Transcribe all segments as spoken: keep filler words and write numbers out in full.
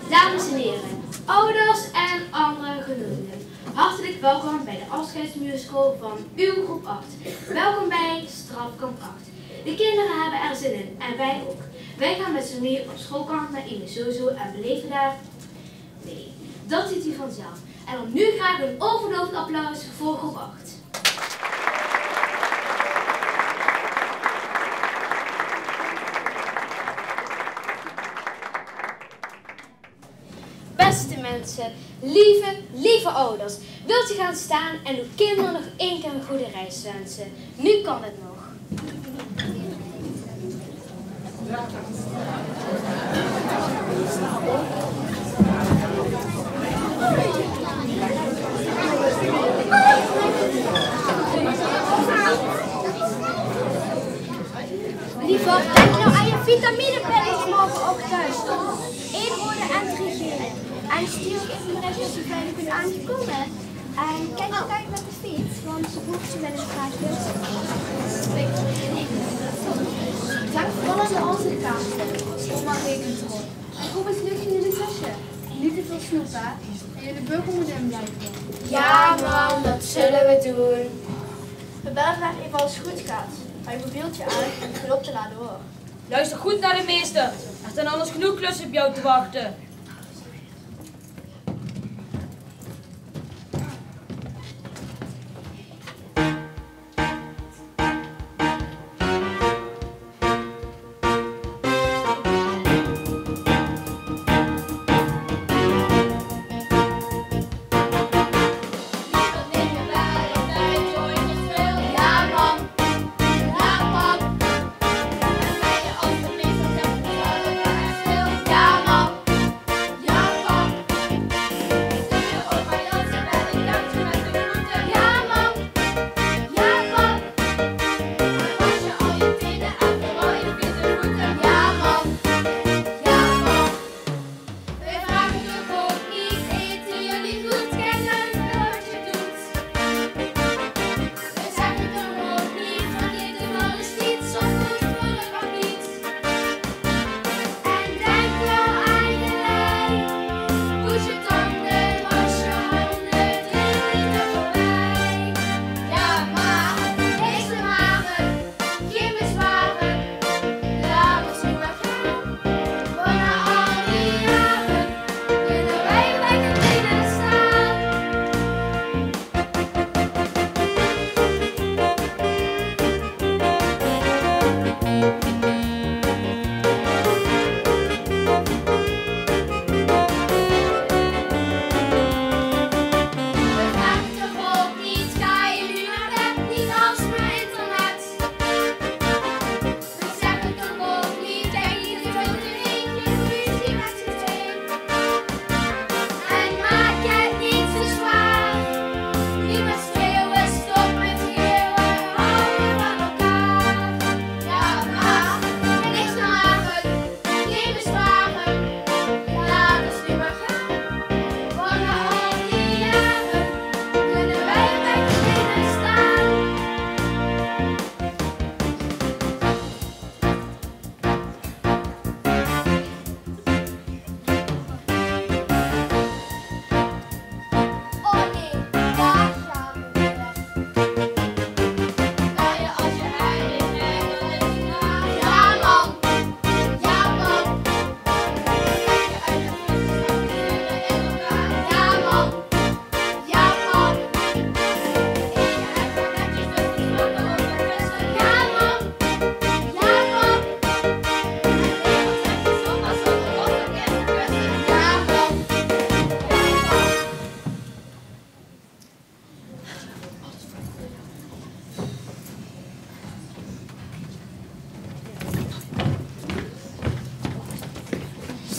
Dames en heren, ouders en andere genoemden, hartelijk welkom bij de afscheidsmusical van uw groep acht. Welkom bij Strafkamp acht. De kinderen hebben er zin in en wij ook. Wij gaan met z'n drieën op schoolkamp naar Imi Soso en beleven daar... Nee, dat ziet u vanzelf. En dan nu graag een overweldigend applaus voor groep acht. Beste mensen, lieve, lieve ouders, wilt u gaan staan en uw kinderen nog één keer een goede reis wensen? Nu kan het nog. Lieverd, denk nou aan je vitaminepilletjes morgenochtend. Eén rode en drie gele. En stuur ook even een bericht als je veilig bent aangekomen. En kijk nog even met de fiets, want ze vroeg ze wel eens graag. Dank vooral aan de andere kaart. Oma rekent erop. Kom eens leuk in de tasje. Niet te veel snoep, hè? En je de beugel moet inblijven. Ja, mam, dat zullen we doen. We bellen graag even als het goed gaat. Hou je mobieltje aan en begin op te laden, hoor. Luister goed naar de meester. Er staan anders genoeg klussen op jou te wachten.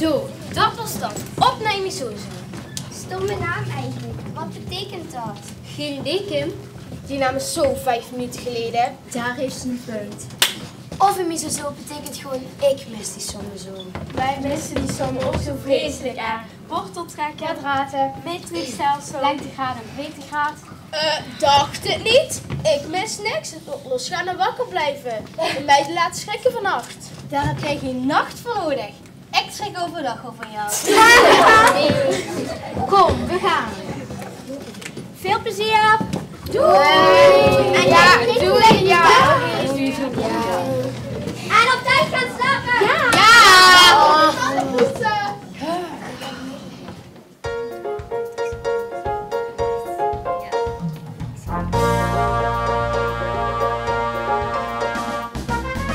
Zo, dat was dat. Op naar Imi Soso. Stomme naam eigenlijk. Wat betekent dat? Geen idee, Kim. Die naam is zo vijf minuten geleden. Daar heeft ze een punt. Of Imi Soso betekent gewoon: ik mis die somme zo. Wij missen die somme ook zo vreselijk erg. Worteltrekken, kwadraten, metriekstelsel, lengtegraad en breedtegraad. Eh, dacht 't neet? Ik mis niks. Laot gaar wakker blieve. De meid laot schrikke vannach. Dao höb geer gein nach veur nuuedig. Ik schrik euverdag al van dich. Kom, we gaon. Väöl plezeer. Doei. En ja, doei, ja. En op tijd gaan slapen. Ja. Ja.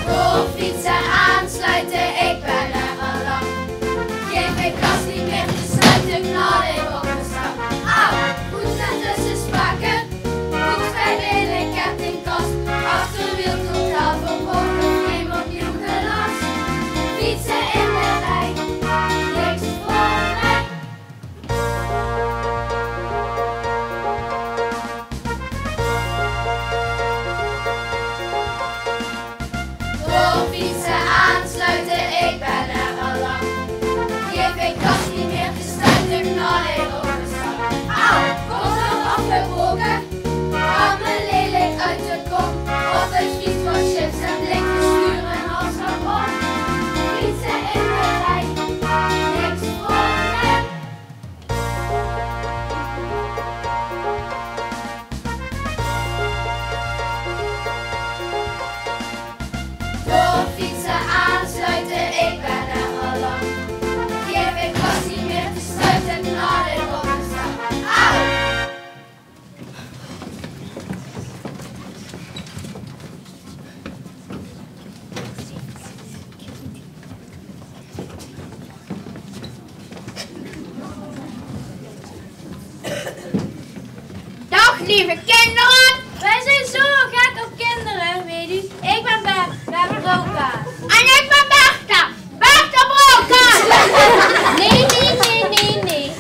Doorfietse aansluiten, ik ben er al lang. Geef ik gas niet meer te sluiten, knal ik op de stang. Auw, goed met tussenstaken, hoek verder in de kettingkast. Achterwiel totaal verbroken, frame opnieuw gelast. Fietsen in de rij, niks voor mij. Doorfietsen, aansluiten, ik ben er al lang. Geef ik gas niet meer te sluiten, knal ik op de stang. Auw, kop nog afgebroken, hang me lelijk uit de kom. Op het fiets van chips en blikjes schuren als een bom. Fietsen in de rij, niks voor mij. Doorfietsen, aansluiten, ik ben er al lang. Geef ik gas niet meer te sluiten, knal ik op de stang. Auw! Dag, lieve kinderen. Wij zijn zo gek op kinderen, weet u. Ik ben Beb, Beb Broka. En ik ben Bertha, Bertha Broka. Nee, nee, nee, nee, nee.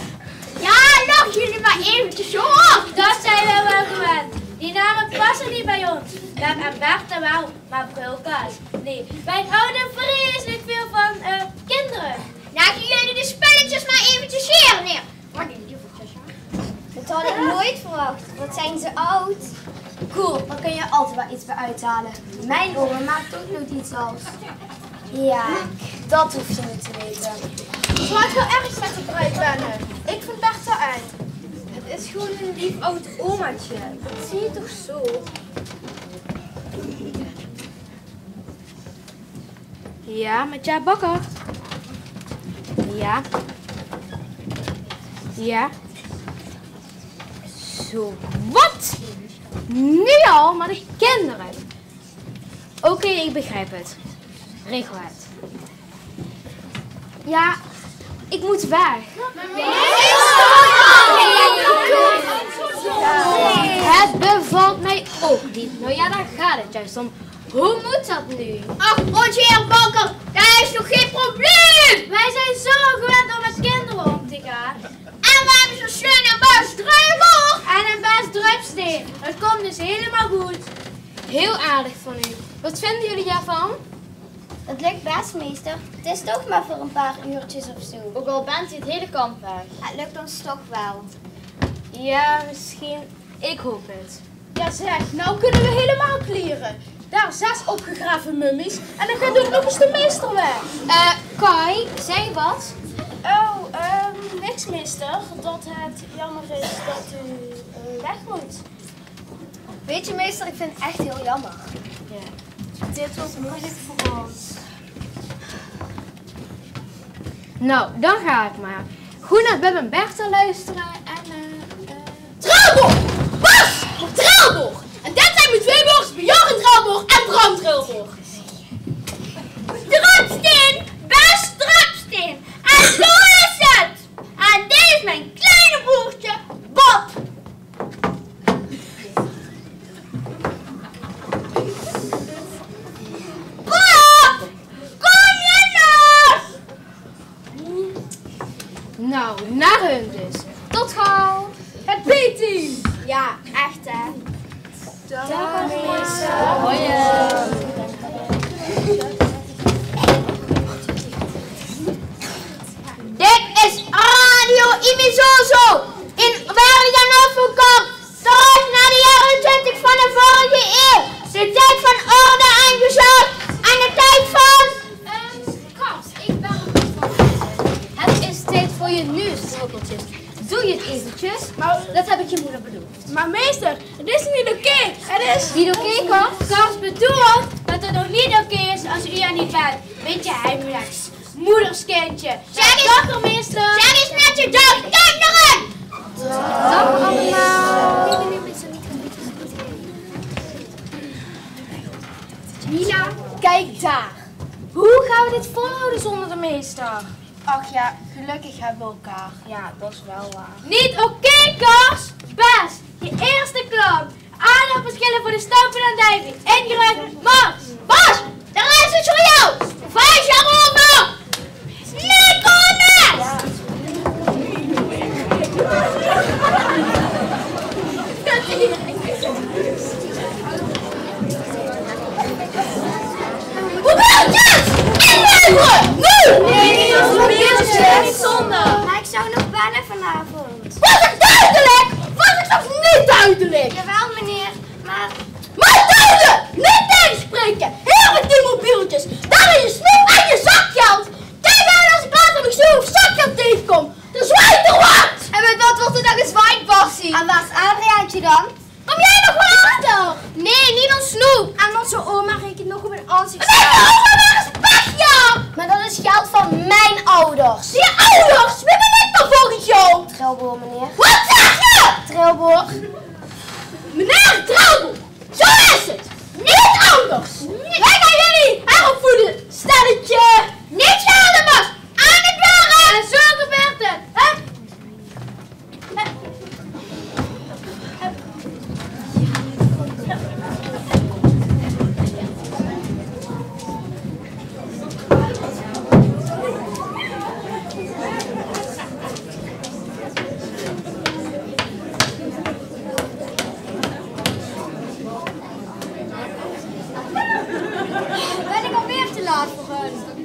Ja, lach jullie maar eventjes op. Dat zijn we wel gewend. Die namen passen niet bij ons. Beb en Bertha wel, maar Broka's, nee. Wij houden vreselijk veel van, eh, kinderen. Laten jullie de spelletjes maar eventjes hier neer. Wat een lievertjes, hè? Dat had ik nooit verwacht. Wat zijn ze oud. Cool, dan kun je altijd wel iets bij uithalen. Mijn oma maakt ook nog iets als. Ja, dat hoef je niet te weten. Ze had wel erg met de bruid wennen. Ik vind Bertha eng. Het is gewoon een lief oud omaatje. Dat zie je toch zo? Ja, met ja, bakker. Ja. Ja. Zo, wat? Nu al, maar de kinderen. Oké, ik begrijp het. Regel het. Ja, ik moet weg. Het bevalt mij ook niet. Nou ja, daar gaat het juist om. Hoe moet dat nu? Ach, onze heer bakker, dat is toch geen probleem? Wij zijn zo gewend om met kinderen om te gaan. En we hebben zo schön een best druimer. En een best druipsteen. Het komt dus helemaal goed. Heel aardig van u. Wat vinden jullie daarvan? Het lukt best, meester. Het is toch maar voor een paar uurtjes of zo. Ook al bent u het hele kamp weg. Het lukt ons toch wel. Ja, misschien. Ik hoop het. Ja zeg, nou kunnen we helemaal klieren. Daar zes opgegraven mummies en dan gaat ook nog eens de meester weg. Eh, Kai, zei je wat? Oh, ehm, niks, meester. Dat het jammer is dat u, eh, weg moet. Weet je, meester, ik vind het echt heel jammer. Ja. Dit wordt moeilijk voor ons. Nou, dan ga ik maar. Goed naar Beb en Bertha luisteren en, eh, eh, Trelbor! Bas! Trelbor! En dit zijn mijn twee broers, Bjorn Trelbor en Bram Trelbor. Drupsteen, Bas Drupsteen. En zo is het. En dit is mijn kleine broertje, Bob. Bob! Kom je nog? Nou, naar hun dus. Tot gauw. Het B-team. Ja, echt hè. Dag, meester. Hoi. Dit is Radio Imizozo in Werjanoffelkamp. Terug Doe 't eventjes. Mer dat höb ich dien moder beloofd. Mer meester, 't is neet oké. 't Is neet oké, Kars? Kars bedoelt dat 't nog neet oké is es geer hie neet zeet. Wèt geer, Heimlex. Moederskindje. Zeg eens, burgemeester. Zeg eens nèt je dag, kijk nog eens! Dag allemaal. Mila, kijk daar. Hoe gaan we dit volhouden zonder de meester? Ach ja, gelökkig höbbe v'r elkaar. Ja, dat is wel waar. Neet oké, Kars! Bas, je eerste klap. Aardappelschillen voor de stampen en Davy. Ingeruimd, mars! Bas, daar is het voor jou! Vuistje omhoog! Nicolas! Mobieltjes! Inleveren! Nu! Nee, nee, nee, mobieltjes. Niet zonder. Maar ik zou nog bellen vanavond. Was ik duidelijk? Was ik zelfs niet duidelijk? Jawel, meneer, maar... Maar duidelijk! Niet tegenspreken! Hier met die mobieltjes! Daar is je snoep en je zakgeld! Kijk uit als ik later nog zo op zakgeld tegenkom! Dan zwaait er wat! En met wat wordt er dan gezwaaid, Bassie? En waar is Adriaantje dan? Kom jij nog wel achter? Nee, niet ons snoep. En onze oma rekent nog op een aanzicht. Nee, oma, waar is pech, ja! Maar dat is geld van mijn ouders. Die ouders? Wie ben ik dan volgens jou? Trilboor, meneer. Wat zeg je? Trilboor. Meneer Trilboor, zo is het. Niet anders. Wij gaan jullie heropvoeden, stelletje. Niet schelden, Bas. Aan het werk. En zo gebeurt het. Hè? Ben ik alweer te laat voor hun?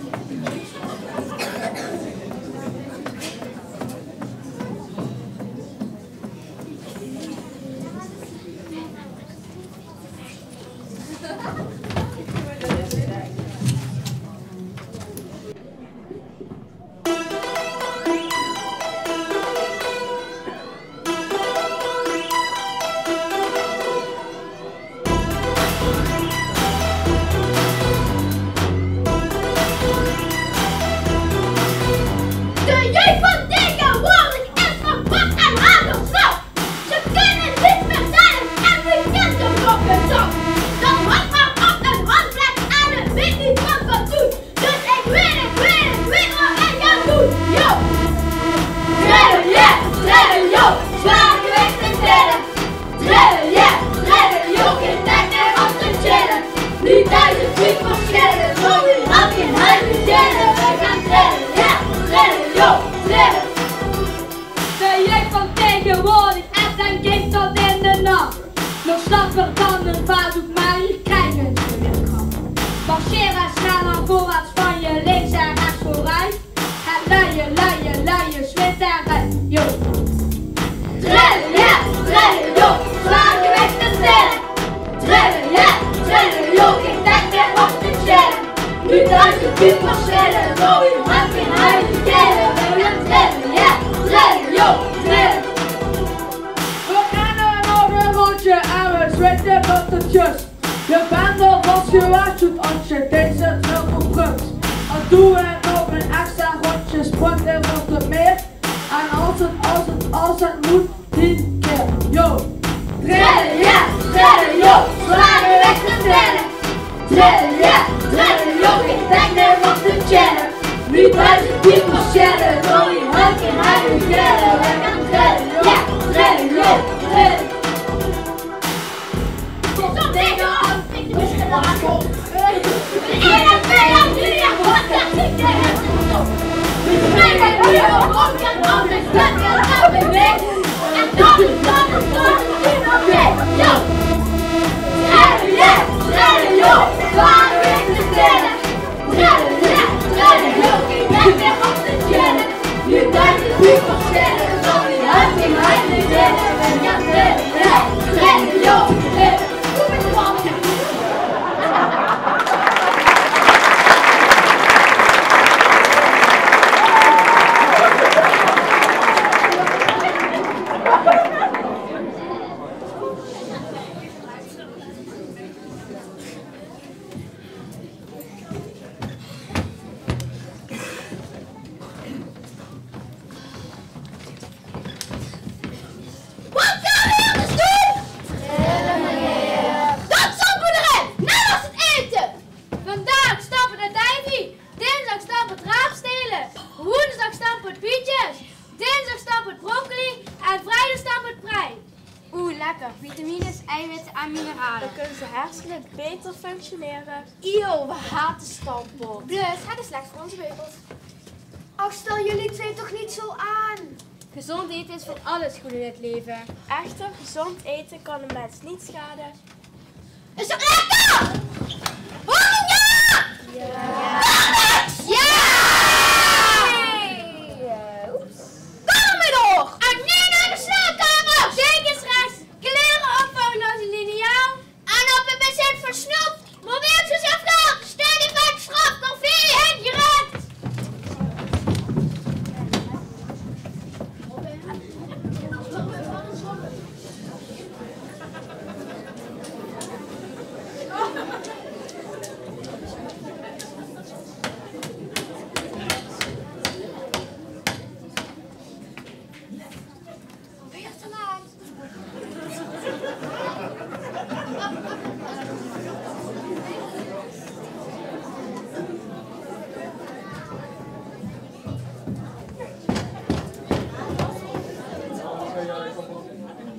De jeugd van tegenwoordig is van pak en hagel snel. Ze kunnen niet meer zelf en wie kent de klok en zo. Dan hak maar op een handbreed en het weet niet wat we doen. Dus ik weet, ik weet, ik weet wat ik ga doen. Yo! Trillen, yeah, trillen, yo. Zwaar gewicht te tillen. Trillen, yeah, trillen, yo. Geen tijd meer om te chillen. Nu duizend piepers schillen. Zo wie had geen huis te chillen. We gaan trillen, yeah, trillen, yo, trillen. De jeugd van tegenwoordig, echt een kind tot in de nacht. Nog slapper dan een vaatdoek, maar je krijgt het weer krap. Marcheer en snel naar voorwaarts, van je links en rechts vooruit. Het luie, luie, luie zwitterij, yo. Trillen, yeah, trillen, yo, zwaar gewicht te tillen. Trillen, yeah, trillen, yo, geen tijd meer om te chillen. Nu duizend piepers schillen, zo wie had geen huis te chillen. We gaan trillen, yeah, trillen, yo, trillen. We rennen nog een rondje en we zweten tot het just. Je bent alvast gewaarschuwd als je deze drill toepast. Al doen we nog een extra rondje, sprinten rond het meer. En als het, als het, als het moet, tien keer. Yo! Trillen, yeah, trillen, yo! Zwaar gewicht te tillen. Trillen, yeah, trillen, yo! Geen tijd meer om te chillen. Nu duizend piepers schillen, zo wie had geen huis te chillen. We gaan trillen, yeah, trillen, yo, trillen. Stampot raapstele, woensdag stampot bietjes, dinsdag stampot broccoli en vrijdag stampot prei. Oeh, lekker. Vitamines, eiwitte en minerale. Dan kunnen ze herselik beter functioneren. Io, we hate stampot. Plus, het is lekker voor onze beugels. Ach, stel jullie twee toch niet zo aan. Gezond eten is voor alles goed in het leven. Echter, gezond eten kan een mens niet schaden. Is dat lekker? Hoor je? Ja! Ja! Oeps. Kom maar door! En nu naar de slaapkamer! Zeker straks kleren opvangen als een liniaal. En op het bezit van snoep, mobieltjes en vlag, stel die van straf, koffie en gerecht.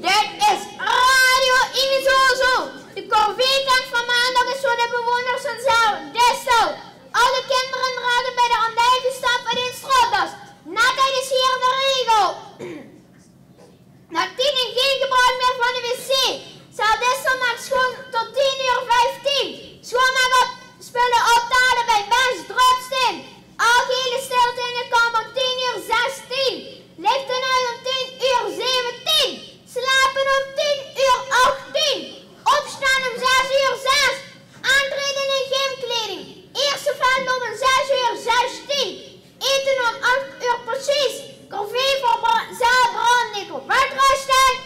Dit is Radio Inizozo. De corvée-tent van maandag is voor de bewoners van zaal Distel. Alle kinderen dragen bij de ontbijt een stamp en een stropdas. Natheid is hier de regel. Na tienen geen gebruik meer van de wc. Zaal Distel maakt schoon tot tien uur vijftien. Schoonmaakspullen optalen bij Bens Dropsteen. Algehele stilte in de kamer, tien uur zestien. Lichten uit om tien uur zeventien. Slapen om tien uur achttien. Opstaan om zes uur zes. Aantreden in gymkleding. Eerste veld om zes uur zestien. Eten om acht uur precies. Corvée voor Bra-, zaal Brandnipel. Met rusten.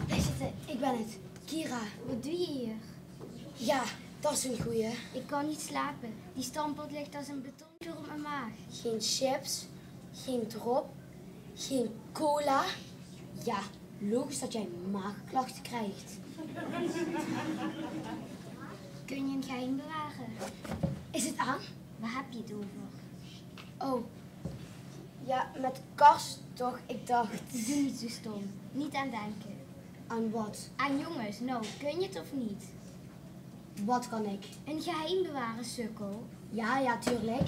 Daar zitten, ik ben het. Kira, wat doe je hier? Ja, dat is een goeie. Ik kan niet slapen. Die stampot ligt als een beton door mijn maag. Geen chips, geen drop, geen cola. Ja, logisch dat jij maagklachten krijgt. Kun je een geheim bewaren? Is het aan? Waar heb je het over? Oh, ja, met Kars toch, ik dacht. Doe niet zo stom. Niet aan denken. Aan wat? Aan jongens, nou, kun je het of niet? Wat kan ik? Een geheim bewaren, sukkel. Ja, ja, tuurlijk.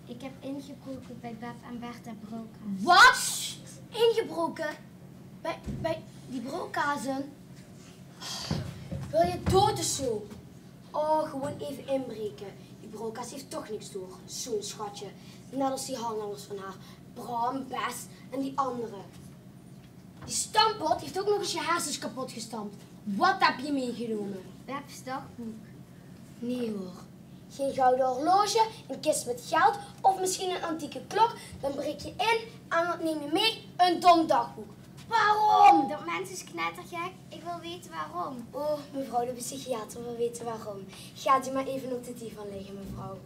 Ik heb ingebroken bij Beb en Bertha Brookhuis. Wat? Ingebroken? Bij, bij die Brookhuizen? Wil je dood of zo? Oh, gewoon even inbreken. Die Brookhuis heeft toch niks door. Zo'n schatje. Net als die handlangers van haar. Bram, Bes en die andere. Die stampot heeft ook nog eens je hersens kapot gestampt. Wat heb je meegenomen? Beb's dagboek. Nee hoor. Geen gouden horloge, een kist met geld of misschien een antieke klok. Dan breek je in en wat neem je mee? Een dom dagboek. Waarom? Dat mens is knettergek. Ik wil weten waarom. Oh, mevrouw de psychiater wil weten waarom. Gaat u maar even op de divan liggen, mevrouw.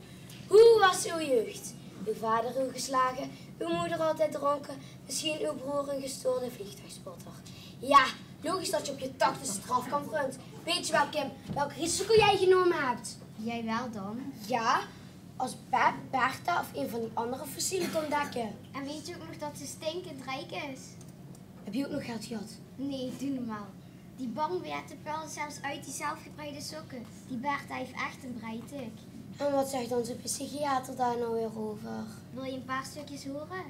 Hoe was uw jeugd? Uw vader uw geslagen, uw moeder altijd dronken, misschien uw broer een gestoorde vliegtuigspotter. Ja, logisch dat je op je tachtigste strafkamp runt. Weet je wel, Kim, welk risico jij genomen hebt? Jij wel dan? Ja, als Beb, Bertha of een van die andere fossielen te ontdekken. En weet je ook nog dat ze stinkend rijk is? Heb je ook nog geld gehad? Nee, doe normaal. Die bankbiljetten puilden zelfs uit die zelfgebreide sokken. Die Bertha heeft echt een breitip. En wat zegt onze psychiater daar nou weer over? Wil je een paar stukjes horen?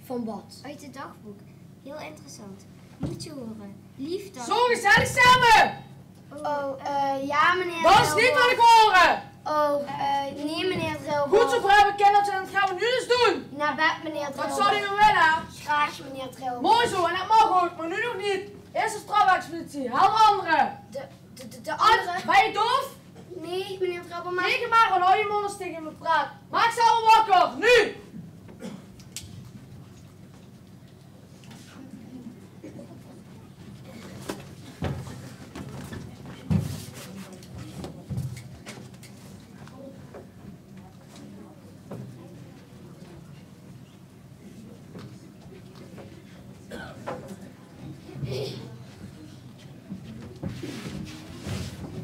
Van wat? Uit het dagboek. Heel interessant. Moet je horen. Lief dan. Zo, gezellig samen! Oh, eh, ja, meneer Drilbos. Dat is niet wat ik hoor! Oh, eh, nee, meneer Drilbos. Goed zo, vrouw, we kennen het en dat gaan we nu dus doen. Naar bed, meneer Drilbos. Wat zou die nou willen? Graag, meneer Drilbos. Mooi zo, en dat mag ook, maar nu nog niet. Eerst de strafexpeditie, haal de andere. De, de, de, de andere? Ben je doof? Nee, meneer Trabbelman. Reken maar en hou je mond als tegen me praat. Maak ze allemaal wakker, nu!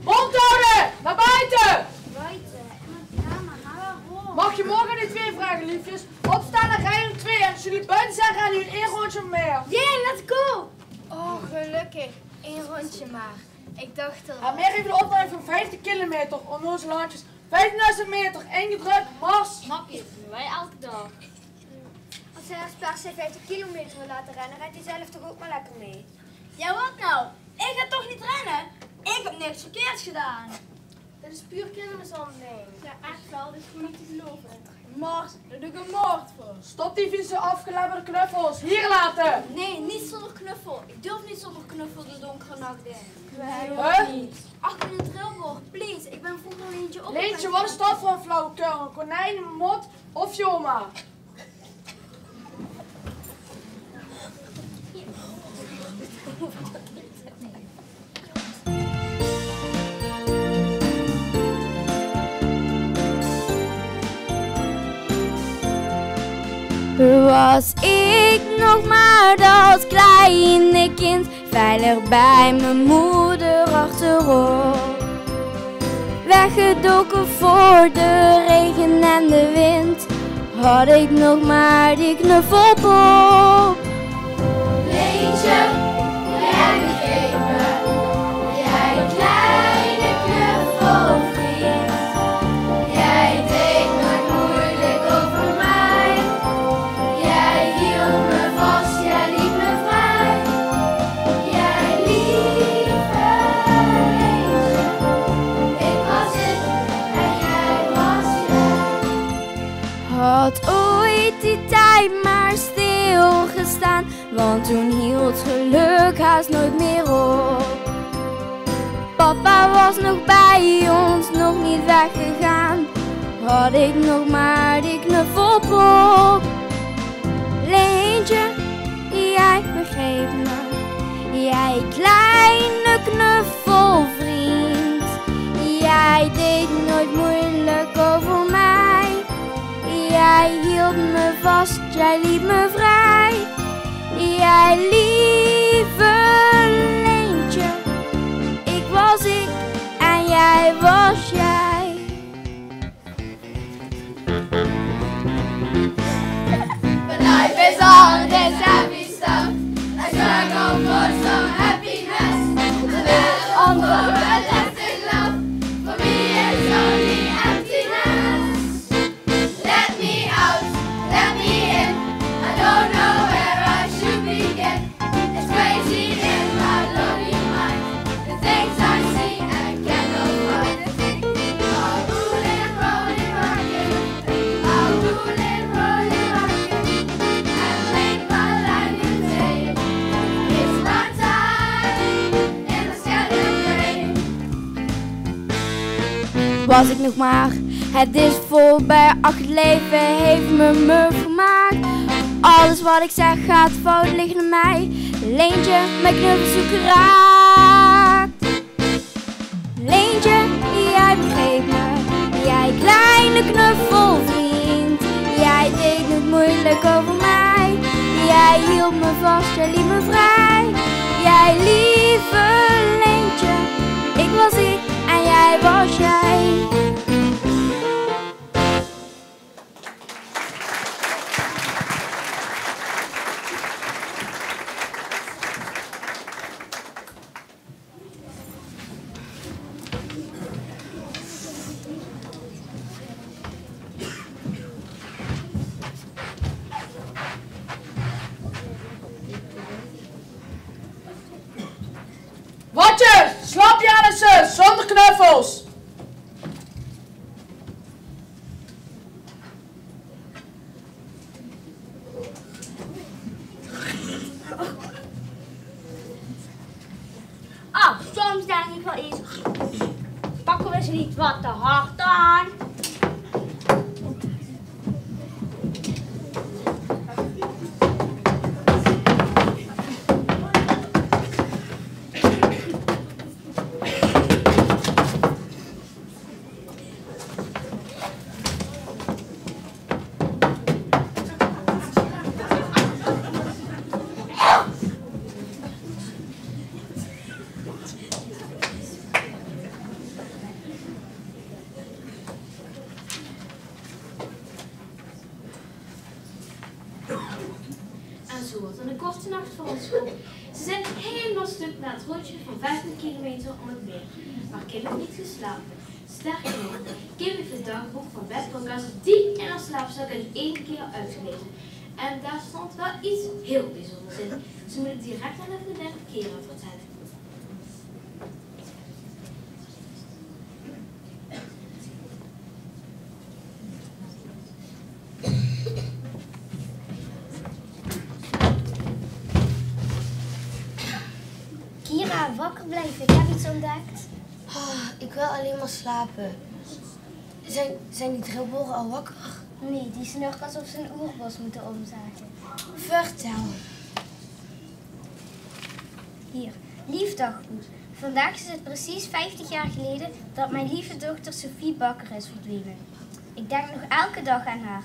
Mond houden! Naar buiten! Buiten? En met name, hallo. Mag je morgen niet weer vragen, liefjes? Opstaan en rij om twee. En als jullie buiten zijn, gaan jullie één rondje meer. Yeah, let's go! Oh, gelukkig. Eén rondje maar. Ik dacht al. Ga meer even de opdracht van vijftig kilometer, onnozele handjes. Vijfduizend meter, ingedrukt, mars. Snap je, dat doen wij elke dag. Als hij ons per se vijftig kilometer wil laten rennen, rent hij zelf toch ook maar lekker mee? Ja, wat nou? Ik ga toch niet rennen? Ik heb niks verkeerds gedaan. Dat is puur kindermishandeling. Ja, echt wel. Dat is gewoon niet te geloven. Mars, daar doe ik een moord voor. Stop die vieze afgelabberde knuffels. Hier laten. Nee, niet zonder knuffel. Ik durf niet zonder knuffel de donkere nacht in. Wij ook niet. Achter een trilbord, please. Ik ben vroeger Leentje op. Leentje, wat is dat voor een flauwekul? Een konijn in mijn mond of je oma? Was ik nog maar dat kleine kind, veilig bij mijn moeder achterop. Weggedoken voor de regen en de wind, had ik nog maar die knuffelpop. Leentje, jij begreep me, jij kleine knuffelvriend. Jij deed nooit moeilijk over mij. Jij hield me vast, jij liet me vrij. Jij lieve Leentje, ik was ik en jij was jij. Had ooit die tijd maar stilgestaan, want toen hield geluk haast nooit meer op. Papa was nog bij ons, nog niet weggegaan, had ik nog maar die knuffelpop. Leentje, jij begreep me, jij kleine knuffelvriend. Jij deed nooit moeilijk over mij. Jij hield me vast, jij liet me vrij. Jij lieve Leentje, ik was ik en jij was jij. But life is all this happy stuff. I struggle for some happiness. The best of all, lasting love. For me, it's only emptiness. Let me out, let me in. I don't know where I should begin. It's crazy in my lonely mind. The things I see, I cannot find. I'll roll and roll in my grave. I'll roll and roll in my grave. And make my life in vain. It's my time in the scattered rain. Was ik nog maar, het is voorbij. Ach, het leven heeft me muf gemaakt. Alles wat ik zeg gaat fout, ligt aan mij. Leentje, mijn knuffelzoeker raakt. Leentje, jij begreep me, jij kleine knuffelvriend. Jij deed niet moeilijk over mij. Jij hield me vast, jij liet me vrij. Jij lieve Leentje, ik was ik en jij was jij. Watje, slaap je aan en zus, zonder knuffels? Is neet wat te hard aan. En zoe waert 't 'n korte nach veur ós. Ze zeen hielemaol stuk nao 't róndje van vieftien kilometer óm 't mieër, mer kinne neet geslaope. Sterker nog, Kim haet 't dagbook van Beb Pancas diek in häör slaapzak in ein kieër oetgelaeze. En dao stóng waal get hiel bezunjers in. Ze mót 't direk aan häör vriendin Kira vertèlle. Kira, wakker blieve, ich höb get óntdèk. Ah, ich wil allein mer slaope. Zeen, zeen die drillbore al wakker? Nae, die snurke esof ze 'n oerbos mótte ómzage. Vertèl. Hie, leef dagbook. Vandaag is 't precies vieftig jaor geleje det mien leef dochter Sophie Bakker is verdwene. Ich dink nog eder daag aan häör.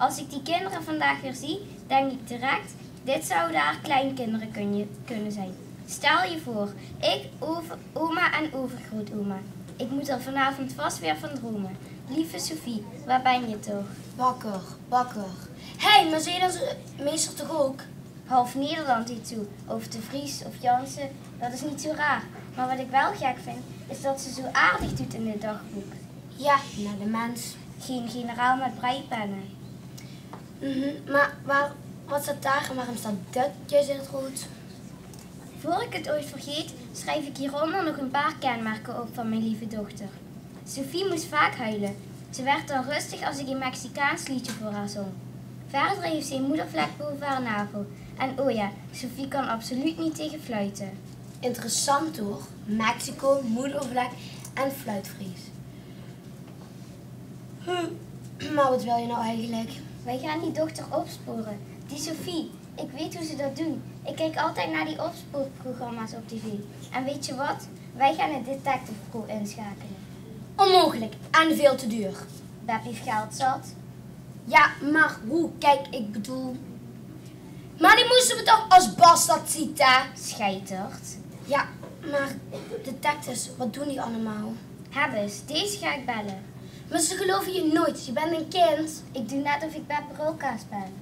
Es ich die kinjer vandaag weer zeen, dink ich direk, dit zouwe häör kleinkinjer kinne, kinne zeen. Stèl dich veur, ich, ove-, oma en euvergroeteoma. Ich mót d'r vanaovend vas weer van dreume. Leef Sophie, wo bös se toch? Bakker, Bakker. Hé, mer zeen die mieëste toch ouch? Haof Nederland haet zoe, of De Vries of Jansen, det is neet zoe raar. Mer waat ich waal gek vinj, is det ze zoe aardig doot in 't dagbook. Jao, nao de mins. Gein generaal mit breipenne. Mhm, mer wa-, waat steit dao en waorum steit det juus in 't roead? Veur ich 't oeats vergaet, sjrief ich hie-ónger nog ein paar kenmerke op van mien leef dochter. Sophie mós vaak huile. Ze woort al rustig es ich ein Mexicaans leedje veur häör zóng. Wiejer haet ze ein moedervlek bove häör navel. En o jao, Sophie kan absoluut neet taenge fluite. Interessant huur, Mexico, moedervlek en fluitvrees. Hm, mer waat wils se noe eigelik? Veer gaon die dochter opspaore. Die Sophie, ich weit wie ze det doon. Ich kiek altied nao die opspaorprogramma's op tv. En weits se waat? Veer gaon ein detective crew insjakele. Ónmeugelik en väöl te duur. Beb haet geld zat. Jao, mer wie? Kiek, ich bedoel, mer die móste veer toch es bastaard zeen, hè? Scheitert. Jao, mer detectives, waat doon die allemaol? Hebbes, deze gaon ich belle. Mer ze geluive dich noeats, doe bös ein kind. Ich doon net of ich Beb Brulkaas bön.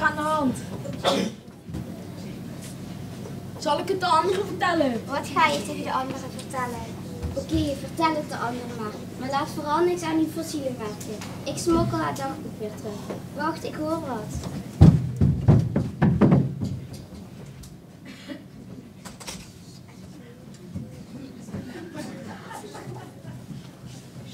Aan de hand. Zal ik het de anderen vertellen? Wat ga je tegen de anderen vertellen? Oké, vertel het de anderen maar. Maar laat vooral niks aan die fossielen merken. Ik smokkel haar dagboek weer terug. Wacht, ik hoor wat.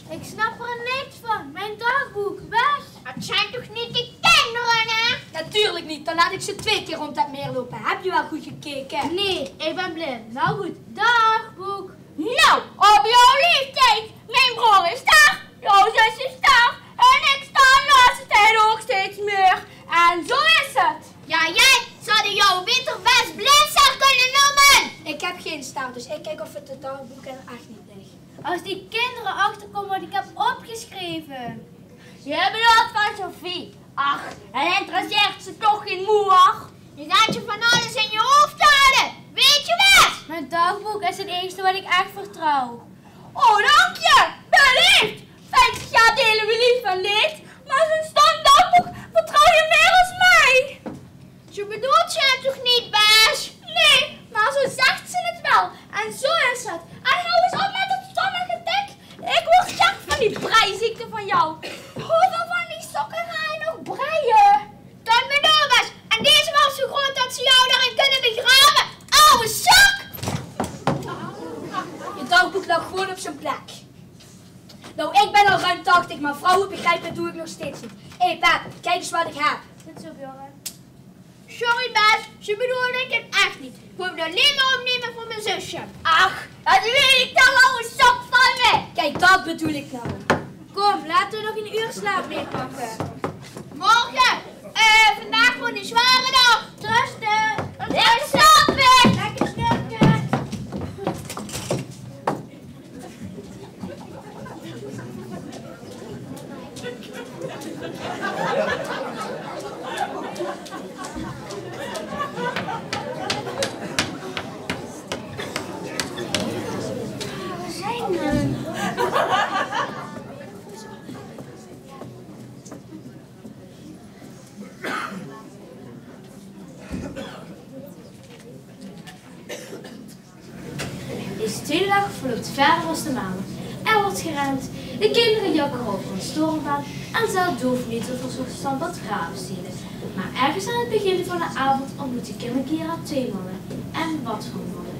Ik snap er niks van. Mijn dagboek, weg! Het zijn toch niet die kinderen, hè? Natuurlijk niet. Dan laat ik ze twee keer rond het meer lopen. Heb je wel goed gekeken? Nee, ik ben blind. Nou goed, dagboek. Nou, op jouw leeftijd. Mijn broer is daar, jouw zus is daar. En ik sta de laatste tijd ook steeds meer. En zo is het. Ja, jij zou de jouw beter best blind zou kunnen noemen. Ik heb geen staart, dus ik kijk of het de dagboek er echt niet ligt. Als die kinderen achterkomen wat ik heb opgeschreven. Je bedoelt van Sophie. Ach, het interesseert ze toch geen moer. Je gaat je van alles in je hoofd halen. Weet je wat? Mijn dagboek is het enige wat ik echt vertrouw. Oh, dank je. Beleefd. Vijftig jaar delen we lief en leed, maar zo'n stom dagboek vertrouw je meer als mij. Zo bedoelt ze het toch niet, Bas? Nee, maar zo zegt ze het wel. En zo is het. En hou eens op met dat stomme getik. Ik word gek van die breiziekte van jou. Hoeveel van die sokken ga je nog breien? Tot mijn oma's. En deze was zo groot dat ze jou daarin kunnen begraven. Oude zak! Je dagboek lag gewoon op zijn plek. Nou, ik ben al ruim tachtig, maar vrouwen begrijpen doe ik nog steeds niet. Hé, hey, Pep, kijk eens wat ik heb. Goed zo, Bjorn. Sorry, Bas. Ze bedoelde ik het echt niet. Ik wou het alleen maar opnemen voor mijn zusje. Ach, dat weet ik dan, oude sok van me. Kijk, dat bedoel ik nou. Kom, laten we nog een uur slaap meepakken. Morgen. Eh, vandaag gewoon een zware dag. Trusten. Lekker slapen. Lekker slapen. Deze tweede dag verloopt verder als normaal. Er wordt gerend, de kinderen jakkeren over een stormbaan en zelfs Doven weet over zo'n stamppad graafstenen. Maar ergens aan het begin van de avond ontmoet de kinderkera twee mannen. En wat voor mannen.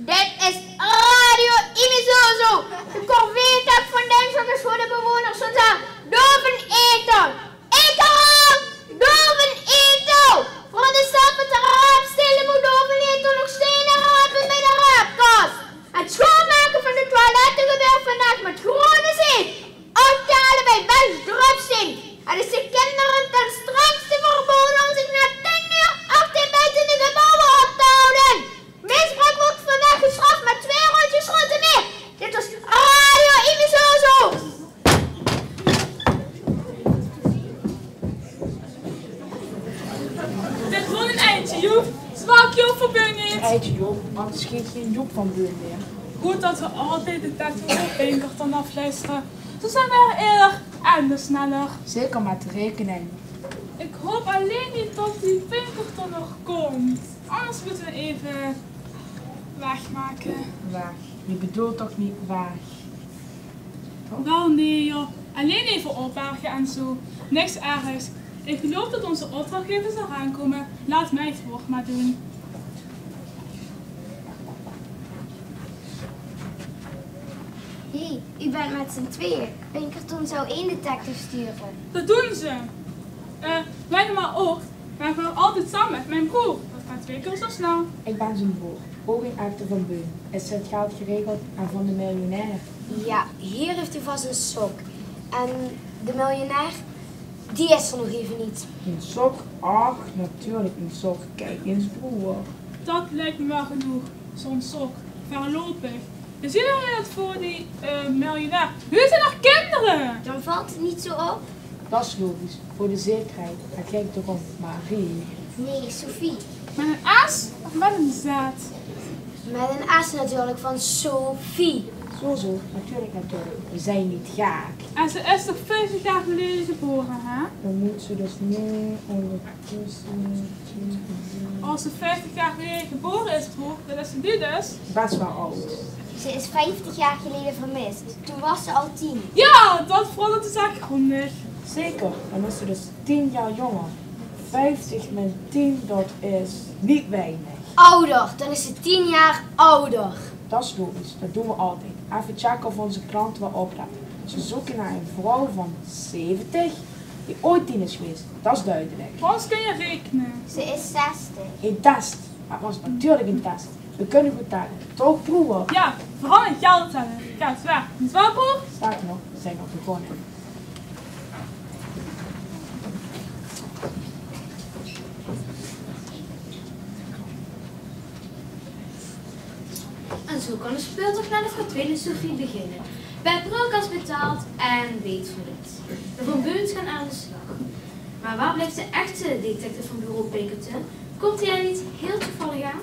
Dit is Radio Imizozo. De corvée-tak van Duitsland is voor de bewoners van Doven eten. Ik herhaal, Doven eten. Voor de stamppad te raapstelen moet Doven eten nog stenen rapen bij de raapkast. Het schoonmaken van de toiletten gebeurt vandaag met groene zeep. Op te halen bij Bas Drupsteen. Het is de kinderen ten strengste verboden om zich na tien uur achter buiten de gebouwen op te houden. Misbruik wordt vandaag gestraft met twee rondjes route meer. Dit was Radio Imizozo. Dit wordt een eindje, Joep. Smaak Joep van Beun niet. Eindje, Joep, anders geet geen Joep van Beun meer. Goed dat we altijd de tekst van Pinkerton afluisteren. Zo zijn we er eerder en dus sneller. Zeker met de rekening. Ik hoop alleen niet dat die Pinkerton nog komt. Anders moeten we even wegmaken. Weg. Je bedoelt toch niet weg? Toch? Wel, nee joh. Alleen even opbergen en zo. Niks ergs. Ik geloof dat onze opdrachtgevers eraan komen. Laat mij het werk maar doen. Hé, u bent met z'n tweeën. Pinkerton zou één detective sturen. Dat doen ze. Eh, wij normaal ook. Maar gewoon altijd samen met mijn broer. Dat gaat twee keer zo snel. Ik ben zijn broer, Ogen Echter van Beun. Is het geld geregeld en van de miljonair? Ja, hier heeft u vast een sok. En de miljonair, die is er nog even niet. Een sok? Ach, natuurlijk een sok. Kijk eens, broer. Dat lijkt me wel genoeg, zo'n sok. Voorlopig. We zien er het voor die, eh, miljonair. Wie zijn nog kinderen? Dan valt het niet zo op. Dat is logisch. Voor de zekerheid. Het ging toch om Marie? Nee, Sophie. Met een S of met een Z? Mit ein S natuurlik, van Sophie. Zo, zo, natuurlik, natuurlik. Veer zeen neet gek. En ze is toch vijftig jaar geleje gebore, hè? Dan mót ze dus noe óngertösse... Es ze vijftig jaar geleje gebore is, broer, dan is ze noe dus bès waal aod. Ze is vijftig jaar geleden vermist. Toen was ze al tien. Jao, dat verandert de zaak grondig. Zeker, dan is ze dus tien jaar jónger. Vijftig min tien, dat is neet weinig. Ouder, dan is ze tien jaar ouder. Dat is logisch, dat doon veer altied. Effe checke of ózze klante waal oplètte. Ze zeuke nao ein vrouw van zeventig die ooit tien is gewaes. Dat is dudelik. Veur ós kins se rekene. Ze is zestig. Ein test. Dat waas natuurlik ein test. Veer kinne good telle. Toch, broer? Jao, veural ein geld telle. Jao, zwaor. Neet zwaor, broer? Sterker nog, veer zeen al begós. En zo kan de speultoch mit de verdwene Sophie beginne. Bèt Brook is betaald en weet van niks. De Van Beuns gaon aan de slag. Maar waar blijft de echte detective van bureau Pinkerton? Komt hij er niet heel toevallig aan?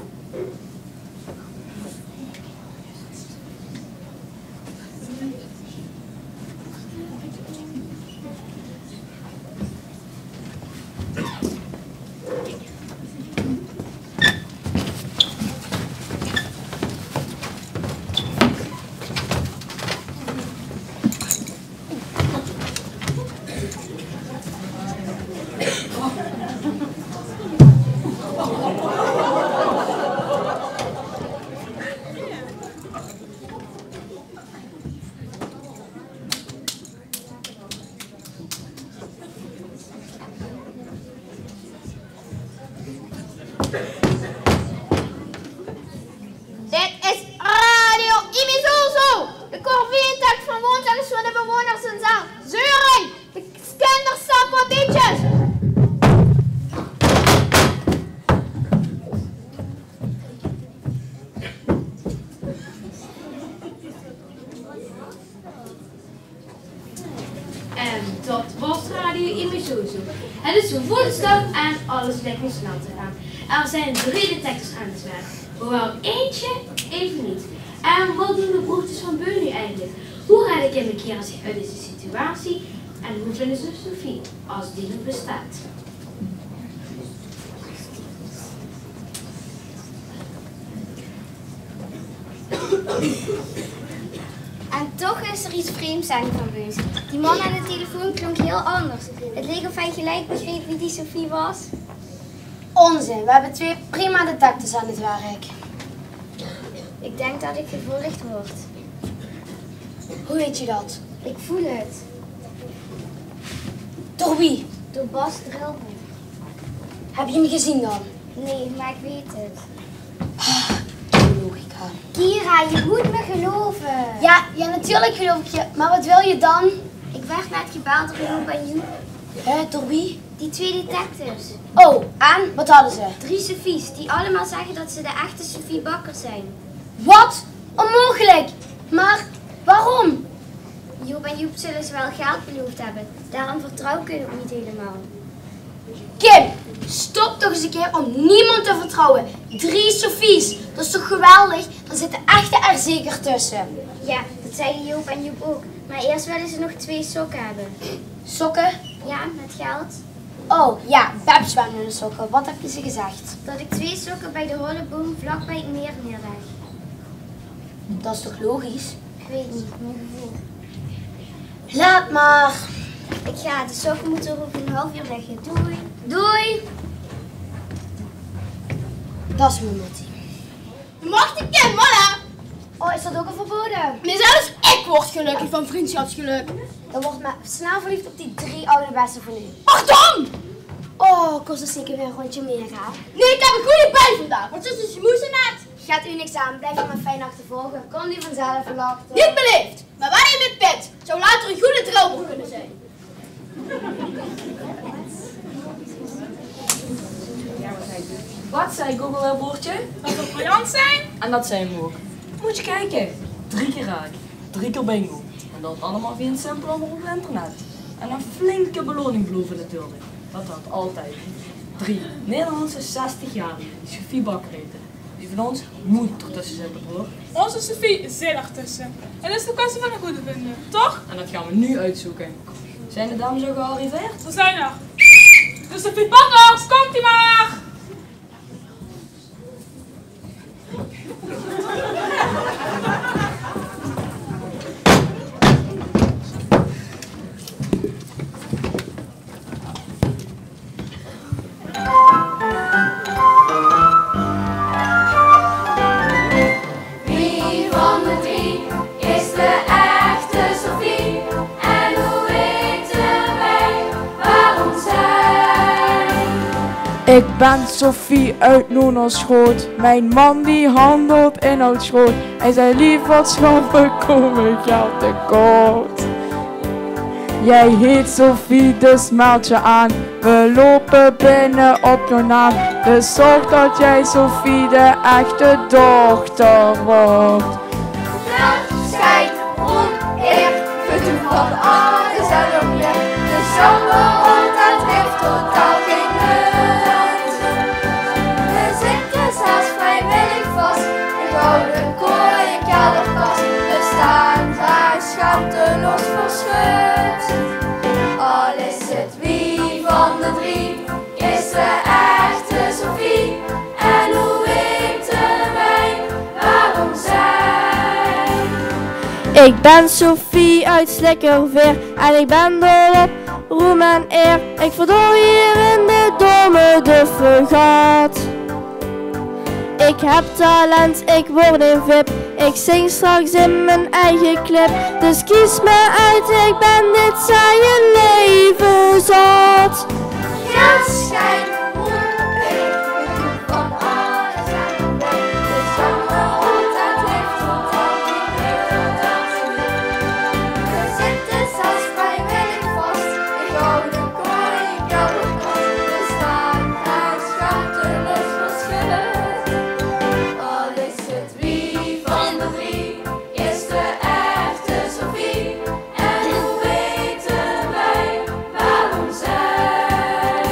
Dit is Radio Imizuzu. De corvée-tak van woonsdag is veur de bewoners in zaal zeuring. De kindersapperdietjes. En dat was Radio Imizuzu. Het is woensdag en alles lijkt nog snel te gaan. Er zijn drie detectives aan het werk, hoewel eentje even niet. En wat doen de broertjes Van Beuns nu eigenlijk? Hoe redden Kim en Kira zich uit deze situatie? En hoe vinden ze Sophie, als die nog bestaat? En toch is er iets vreemds aan die Van Beuns. Die man aan de telefoon klonk heel anders. Het leek of hij gelijk begreep wie die Sophie was. Onzin, we hebben twee prima detectives aan het werk. Ik denk dat ik gevolgd word. Hoe weet je dat? Ik voel het. Door wie? Door Bas Drelbroek. Heb je hem gezien dan? Nee, maar ik weet het. Ah, logica. Kira, je moet me geloven. Ja, ja, natuurlijk geloof ik je. Maar wat wil je dan? Ik werd net gebeld door Joop en Joep. Hè, door wie? Die twee detectives. Oh, en? Wat hadden ze? Drie Sophies, die allemaal zeggen dat ze de echte Sophie Bakker zijn. Wat? Onmogelijk! Maar waarom? Joop en Joep zullen ze wel geld beloofd hebben. Daarom vertrouw ik hun ook niet helemaal. Kim, stop toch eens een keer om niemand te vertrouwen. Drie Sophies, dat is toch geweldig? Dan zitten echte er zeker tussen. Ja, dat zeiden Joop en Joep ook. Maar eerst willen ze nog twee sokken hebben. Sokken? Ja, met geld. Oh, ja, Beb zwemde in de sokken. Wat heb je ze gezegd? Dat ik twee sokken bij de holleboom vlakbij het meer neerleg. Dat is toch logisch? Ik weet niet, mijn gevoel. Laat maar. Ik ga, de sokken moeten er over een half uur liggen. Doei. Doei. Dat is mijn Mattie. De machtige Kim, voilà. Oh, is dat ook al verboden? Nee, zelfs ik word gelukkig van vriendschapsgeluk. Dan word maar snel verliefd op die drie oude bessen van u. Pardon! Oh, kost dat zeker weer een rondje meer, hè? Nee, ik heb een goede bij vandaag. Wat is de smoes net? Gaat u niks aan, blijf u maar fijn achtervolgen. Komt u vanzelf wel achter. Niet beleefd, maar waar je met pit zou later een goede trouwboek kunnen zijn. Wat zei Google, hè, Boortje? Dat we briljant zijn? En dat zijn we ook. Moet je kijken. Drie keer raak. Drie keer bingo. En dat allemaal via een simpel oproep op internet. En een flinke beloning beloven natuurlijk. Dat helpt altijd. Drie Nederlandse zestig-jarigen die Sophie Bakker heten. Die van ós mót d'r tösse zitte, broor. Ózze Sophie zit d'r tösse. Het is 'n kwestie van 'n goedvinding, toch? En det gaon we noe oetzoeke. Zeen de dames al gearriveerd? Ze zeen d'r. De Sophie Pakkers, kump-ie mer! Wie van de drie is de echte Sophie? En hoe weten wij waarom zij? Ik ben Sophie uit Noenersgroot. Mijn man die handelt in oud schroot. Hij zei: "Lieverd, schat, we komen geld tekort." Jij heet Sophie, dus meld je aan. We lopen binnen op jouw naam. Dus zorg dat jij, Sophie, de echte dochter wordt. Geld, schijn, roem, eer, we doen van alles en nog meer. De zomer rolt en het heeft totaal geen nut. We zitten zelfs vrijwillig vast. Ik hou de kooi, ik hou de pas. We staan daar schaamteloos verschut. Al is het wie van de drie, is de echte Sophie. En hoe weten wij waarom zij? Ik ben Sophie uit Slikkerveer en ik ben dol op roem en eer. Ik verdorie hier in dit domme duffe gat. Ik heb talent, ik word een vip. Ik zing straks in mijn eigen clip. Dus kies me uit, ik ben dit saaie leven zat. Geld, schijn, roem, eer, van alles en nog meer. De zomer rolt en het heeft totaal geen nut. We zitten zelfs vrijwillig vast. Ik hou de kooi, ik hou de pas. We staan daar schaamteloos verschut. Al is het wie van de drie, is de echte Sophie. En hoe weten wij waarom zij?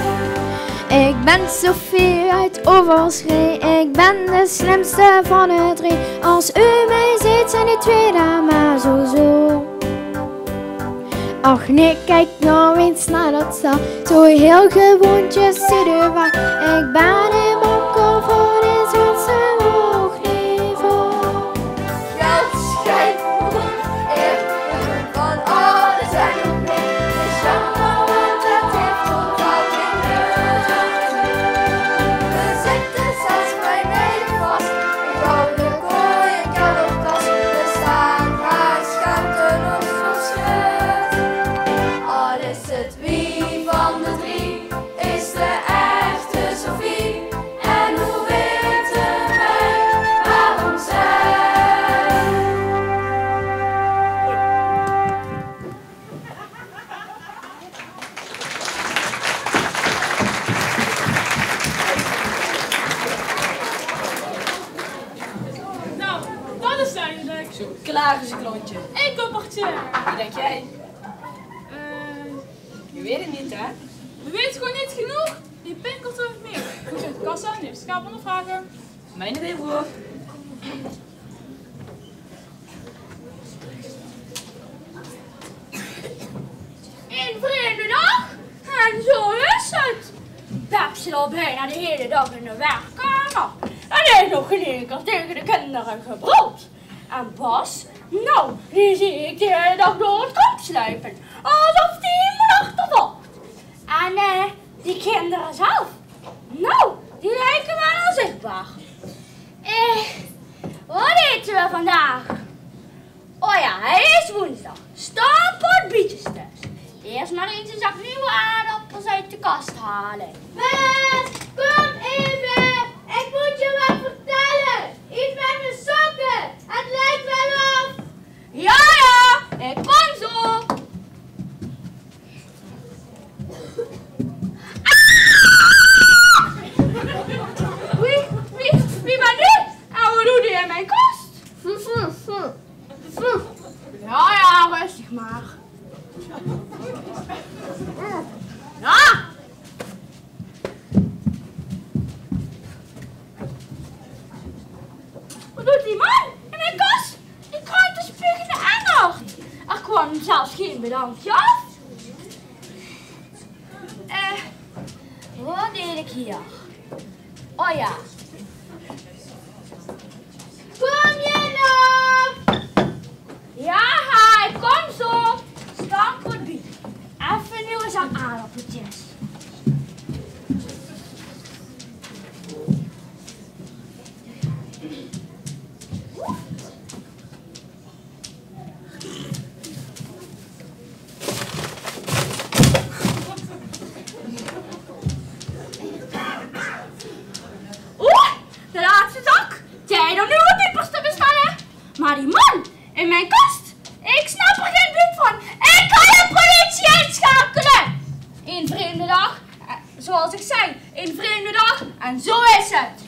Ik ben Sophie uit Overschie. Ik ben de slimste van de drie. Als u mij ziet, zijn die twee daar maar zo zo. Ach nee, kijk nou eens naar dat stel. Zo heel gewoontjes zit u waar. Ik ben een bokkel voor dit Zwitserse hoogniveau. Geld, schijn, roem, eer, van alles en nog meer. De zomer rolt en het heeft totaal geen nut. We zitten zelfs vrijwillig vast. Ik hou de kooi, ik hou de pas. We staan daar schaamteloos verschut. Al is het wie van de drie, is de echte Sophie. En hoe weten wij waarom zij? Nou, dat is duidelijk. Zo, klaar is het klontje. Eén koppertje. Wie denk jij? Eh, Je weet het niet, hè? We weten gewoon niet genoeg. Die pinkelt er niet meer. Goed, kassa, neem schaap ondervragen. Mijn idee, broer. Een vreemde dag. En zo is het. Beb zit al bijna de hele dag in de werkkamer. En heeft nog geen één keer tegen de kinderen gebruld. En Bas, nou, die zie ik de hele dag door het kamp sluipen. Alsof die in mijn achtervolgt. En eh, die kinderen zelf, nou, die lijken wel onzichtbaar. Eh, wat eten we vandaag? Oh ja, het is woensdag. Stamppot bietjes dus. Eerst maar eens een zak nieuwe aardappels uit de kast halen. Beb, kom even. Ik moet je wat vertellen. Iets met mijn sokken. Het lijkt wel of... Ja, ja, ik kom zo. Wie, wie, wie ben ik? En wat doet hij in mijn kast? Ja, ja, rustig maar. Ja. Wat doet die man in mijn kast? Ik kan te spugen de emmer. Er kwam zelfs geen bedankje af. Eh, wat deed ik hier? Oh ja. Kom je nog? Ja, hij komt zo. Stank wordt bier. Even nieuwe zak aardappeltjes. Oeh, de laatste zak. Tijd om nieuwe piepers te bestellen. Maar die man in mijn kast, ik snap er geen blik van. Ik kan de politie inschakelen. Een vreemde dag, eh, zoals ik zei, een vreemde dag en zo is het.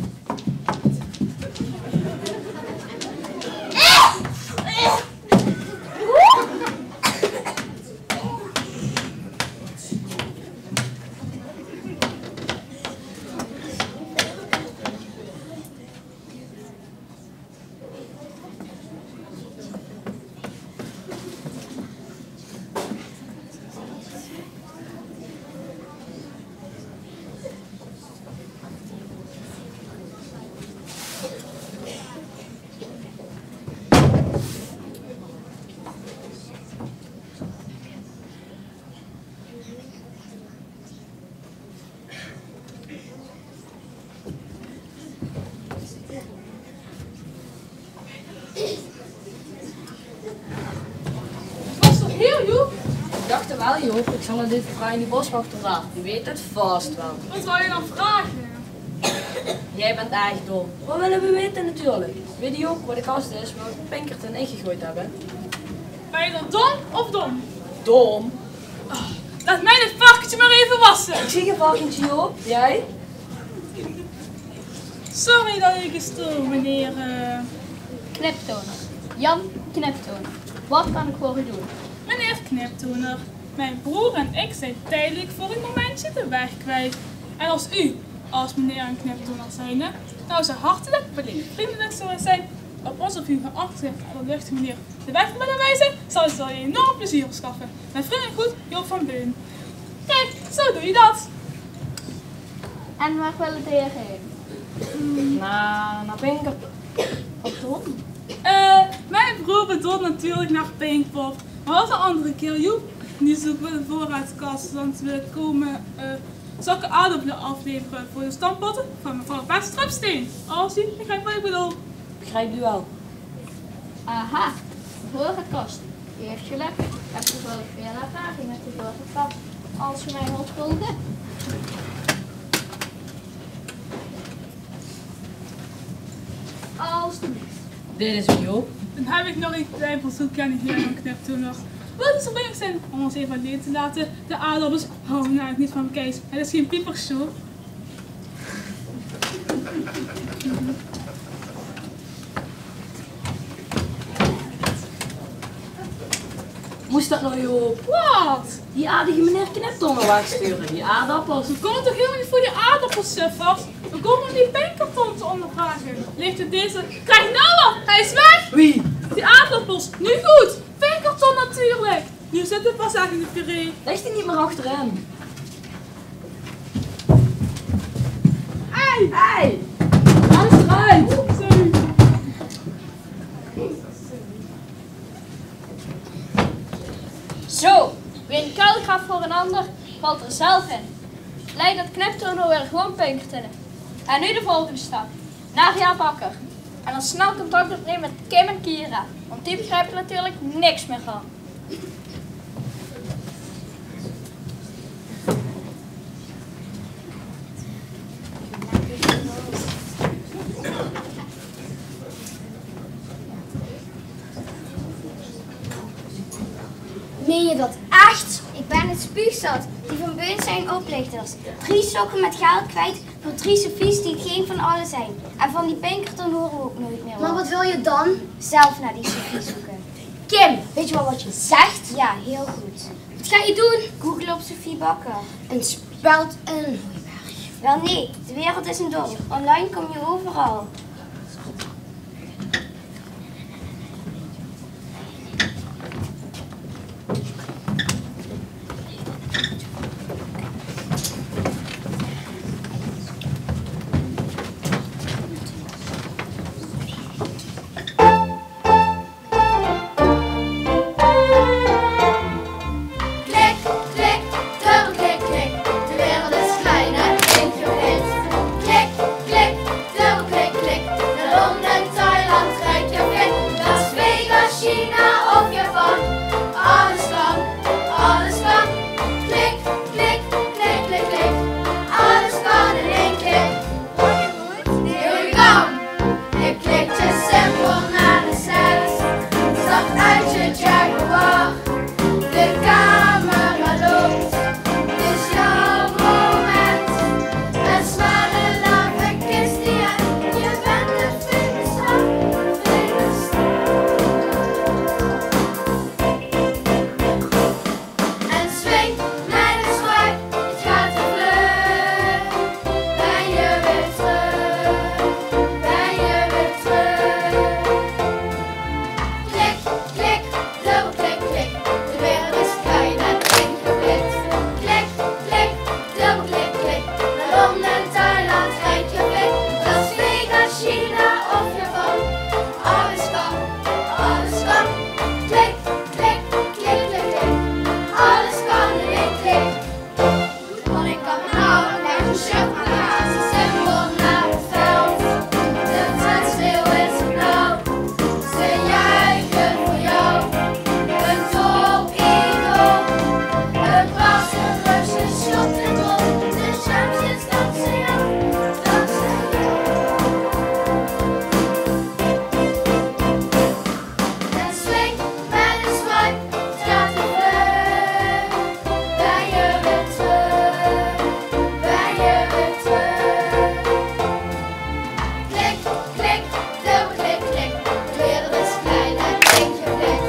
Was toch heel, Joep? Ik dacht het wel, Joep. Ik zal aan deze vrouw in die boswachter vragen. Die weet het vast wel. Wat zou je dan vragen? Jij bent erg dom. Wat willen we weten natuurlijk? Weet je ook waar de kast is waar Pinkerton in gegooid hebben? Ben je dan dom of dom? Dom? Oh, laat mij dit varkentje maar even wassen. Ik zie geen varkentje, joh. Jij? Sorry dat ik je stoor, meneer, eh, Kniptoner. Jan Kniptoner. Wat kan ik voor u doen? Meneer Kniptoner, mijn broer en ik zijn tijdelijk voor een momentje de weg kwijt. En als u, als meneer en Kniptoner zijnde, nou zo hartelijk beleefd vriendelijk zou zijn op onze vriend van achter de lucht meneer de weg te willen wijzen, zou het al een enorm plezier verschaffen. Met vriendelijk groet, Joop van Beun. Kijk, zo doe je dat. En waar willen de heren heen? Naar, naar Pinkerton. Wat dan? Eh, mijn broer bedoelt natuurlijk naar Pinkpop. Maar als een andere keer, Joep, die zoeken we de voorraadkast, want we komen, eh, zakken aardappelen afleveren voor de stampotten van mevrouw Best Trupsteen. Als u begrijpt wat ik bedoel. Begrijpt u wel. Aha, de voorraadkast. U heeft geluk. Ik heb toevallig veel ervaring met de voorraadkast. Als u mij wilt volgen. Alsjeblieft. Dit is Joop. Dan heb ik nog een klein verzoekje aan de heer van Kniptoner. Wilt u zo vriendelijk zijn om ons even alleen te laten? De aardappels houden namelijk niet van bekijks. Het is geen piepershow. Moest dat nou, Joop? Wat? Die aardige meneer Kniptoner wegsturen, die aardappels. We komen toch helemaal niet voor die aardappels, suffers? We komen om die Pinkerton te ondervragen. Ligt het deze... Krijg nou al, hij is weg! Wie? Die aardappels, nu goed! Pinkerton natuurlijk! Nu zit het pas echt in de puree. Ligt hij niet meer achterin? Hey! Hey! Laat eens eruit! Zo, wie een kuilgaaf voor een ander, valt er zelf in. Blij dat Kniptoner weer gewoon Pinkerton. En nu de volgende stap. Naar Jaap Bakker. En dan snel contact opnemen met Kim en Kira, want die begrijpen er natuurlijk niks meer van. Meen je dat echt? Ik ben het spuugzat. Die van Beun zijn oplichters. Drie sokken met geld kwijt voor drie servies die het geen van allen zijn. En van die Pinkerton horen we ook nooit meer wat. Maar wat wil je dan? Zelf naar die servies zoeken. Kim, weet je wel wat je zegt? Ja, heel goed. Wat ga je doen? Google op Sophie Bakker. Een speld en een hooiberg. Wel nee, de wereld is een dorp. Online kom je overal. Klik, klik, dubbel klik, klik. De wereld is klein en ingeklik. Klik, klik, dubbel klik, klik. Naar Londen, Thailand, Reykjavik, Las Vegas, China of Japan. Alles kan, alles kan. Klik, klik, klik, klik, klik. Alles kan in één klik. Heel je kan. Je klikt je simpel naar de zes. Stap uit je Jaguar. De camera loopt. Het is jouw moment. Een smile, love, kiss, die en je bent de famous star. Famous star. En swing met de swipe, het gaat te vlug. Ben je weer terug, ben je weer terug. Klik, klik, dubbel klik, klik. De wereld is klein en ingeklik. Klik, klik, dubbel klik, klik. Naar Londen, Thailand, Reykjavik, Las Vegas, China of Japan. Alles kan, alles kan. Klik, klik, klik, klik, klik. Alles kan in één klik. Wat ik kan nou, leg een shirt aan, ze simpel naar het veld. De tuinschreeuw is het nou. Ze juichen voor jou. Een topido. Een pas, een rust, een shot, een goal. De champions dansen jou, dansen jou. En swing met een swipe, het gaat te vlug. Ben je weer terug, ben je weer terug. Klik, klik, dubbel klik, klik. De wereld is klein en ingeklik.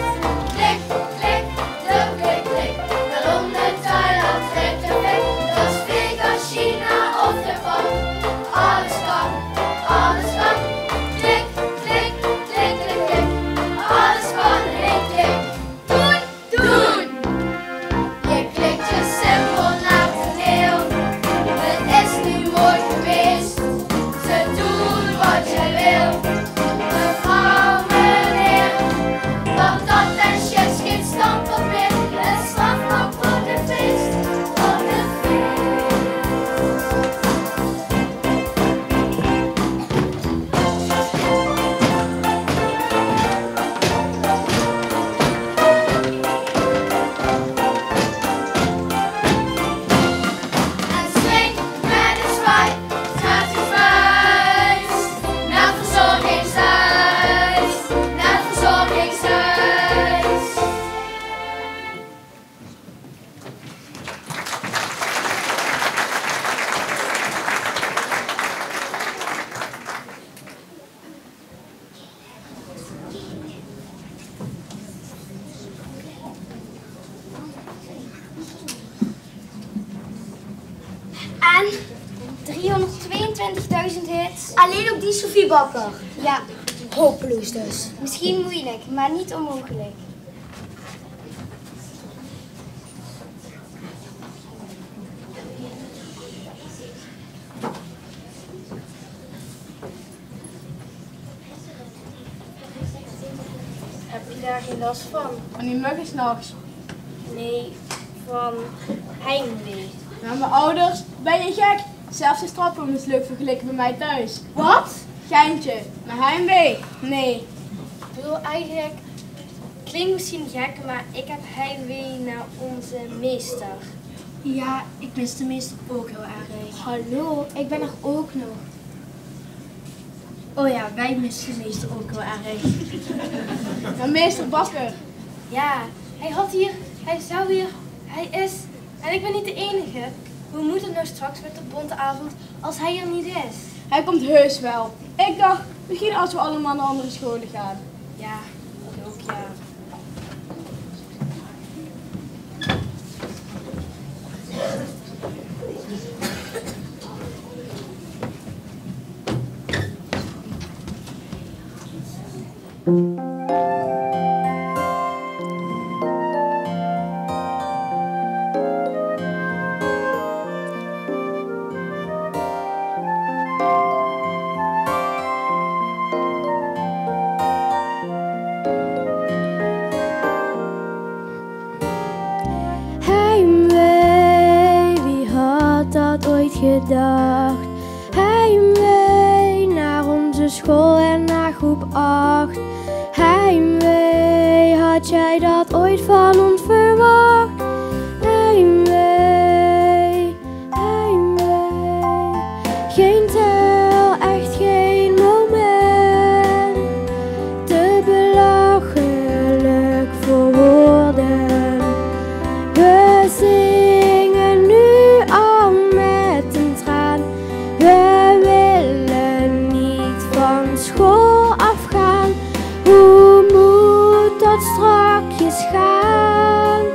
Klik, klik, dubbel klik, klik. Naar Londen, Thailand, Reykjavik, Las Vegas, China of Japan. Alles kan, alles kan. Klik, klik, klik, klik, klik. Alles kan in één klik. Doen, doen. Je klikt je simpel naar toneel. Het is nu mooi geweest. Ze doen wat jij wil. Mevrouw, meneer, patat en chips, geen stamppot meer. Het strafkamp wordt een feest. Wordt een feest. En swing met een swipe, gaat uw vuist naar het verzorgingshuis, naar het verzorgingshuis. En driehonderdtweeëntwintigduizend hits. Alleen op die Sophie Bakker. Ja, hopeloos dus. Misschien moeilijk, maar niet onmogelijk. Heb je daar geen last van? Van die muggen 's nachts? Nee, van heimwee. Naar mijn ouders? Ben je gek? Zelfs de strottenbom is leuk vergeleken bij mij thuis. Wat? Geintje, maar heimwee? Nee. Ik bedoel, eigenlijk, klinkt misschien gek, maar ik heb heimwee naar onze meester. Ja, ik mis de meester ook heel erg. Hallo, ik ben er ook nog. Oh ja, wij missen de meester ook heel erg. Maar meester Bakker. Ja, hij had hier, hij zou hier, hij is, en ik ben niet de enige. Hoe moet het nou straks met de bonte avond als hij er niet is? Hij komt heus wel. Ik dacht, misschien als we allemaal naar andere scholen gaan. Ja, dat ook, ja. gedacht. Heimwee naar onze school en naar groep acht. Heimwee, had jij dat ooit van ons verwacht? Heimwee, heimwee, geen tel, echt geen moment te belachelijk voor woorden. We zingen nu al met een traan. We willen niet van school afgaan. Hoe moet dat strakjes gaan?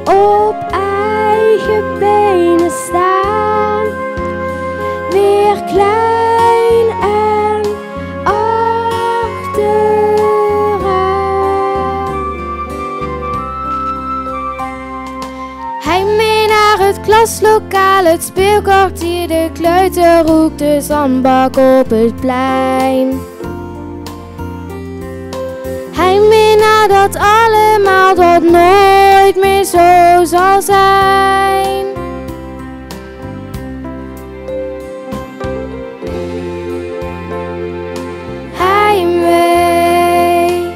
Op eigen benen staan. Weer klein en achteraan. Heimwee naar het klaslokaal, het speelkwartier, de kleuterhoek, de zandbak op het plein. Heimwee naar dat allemaal dat nooit meer zo zal zijn. Heimwee.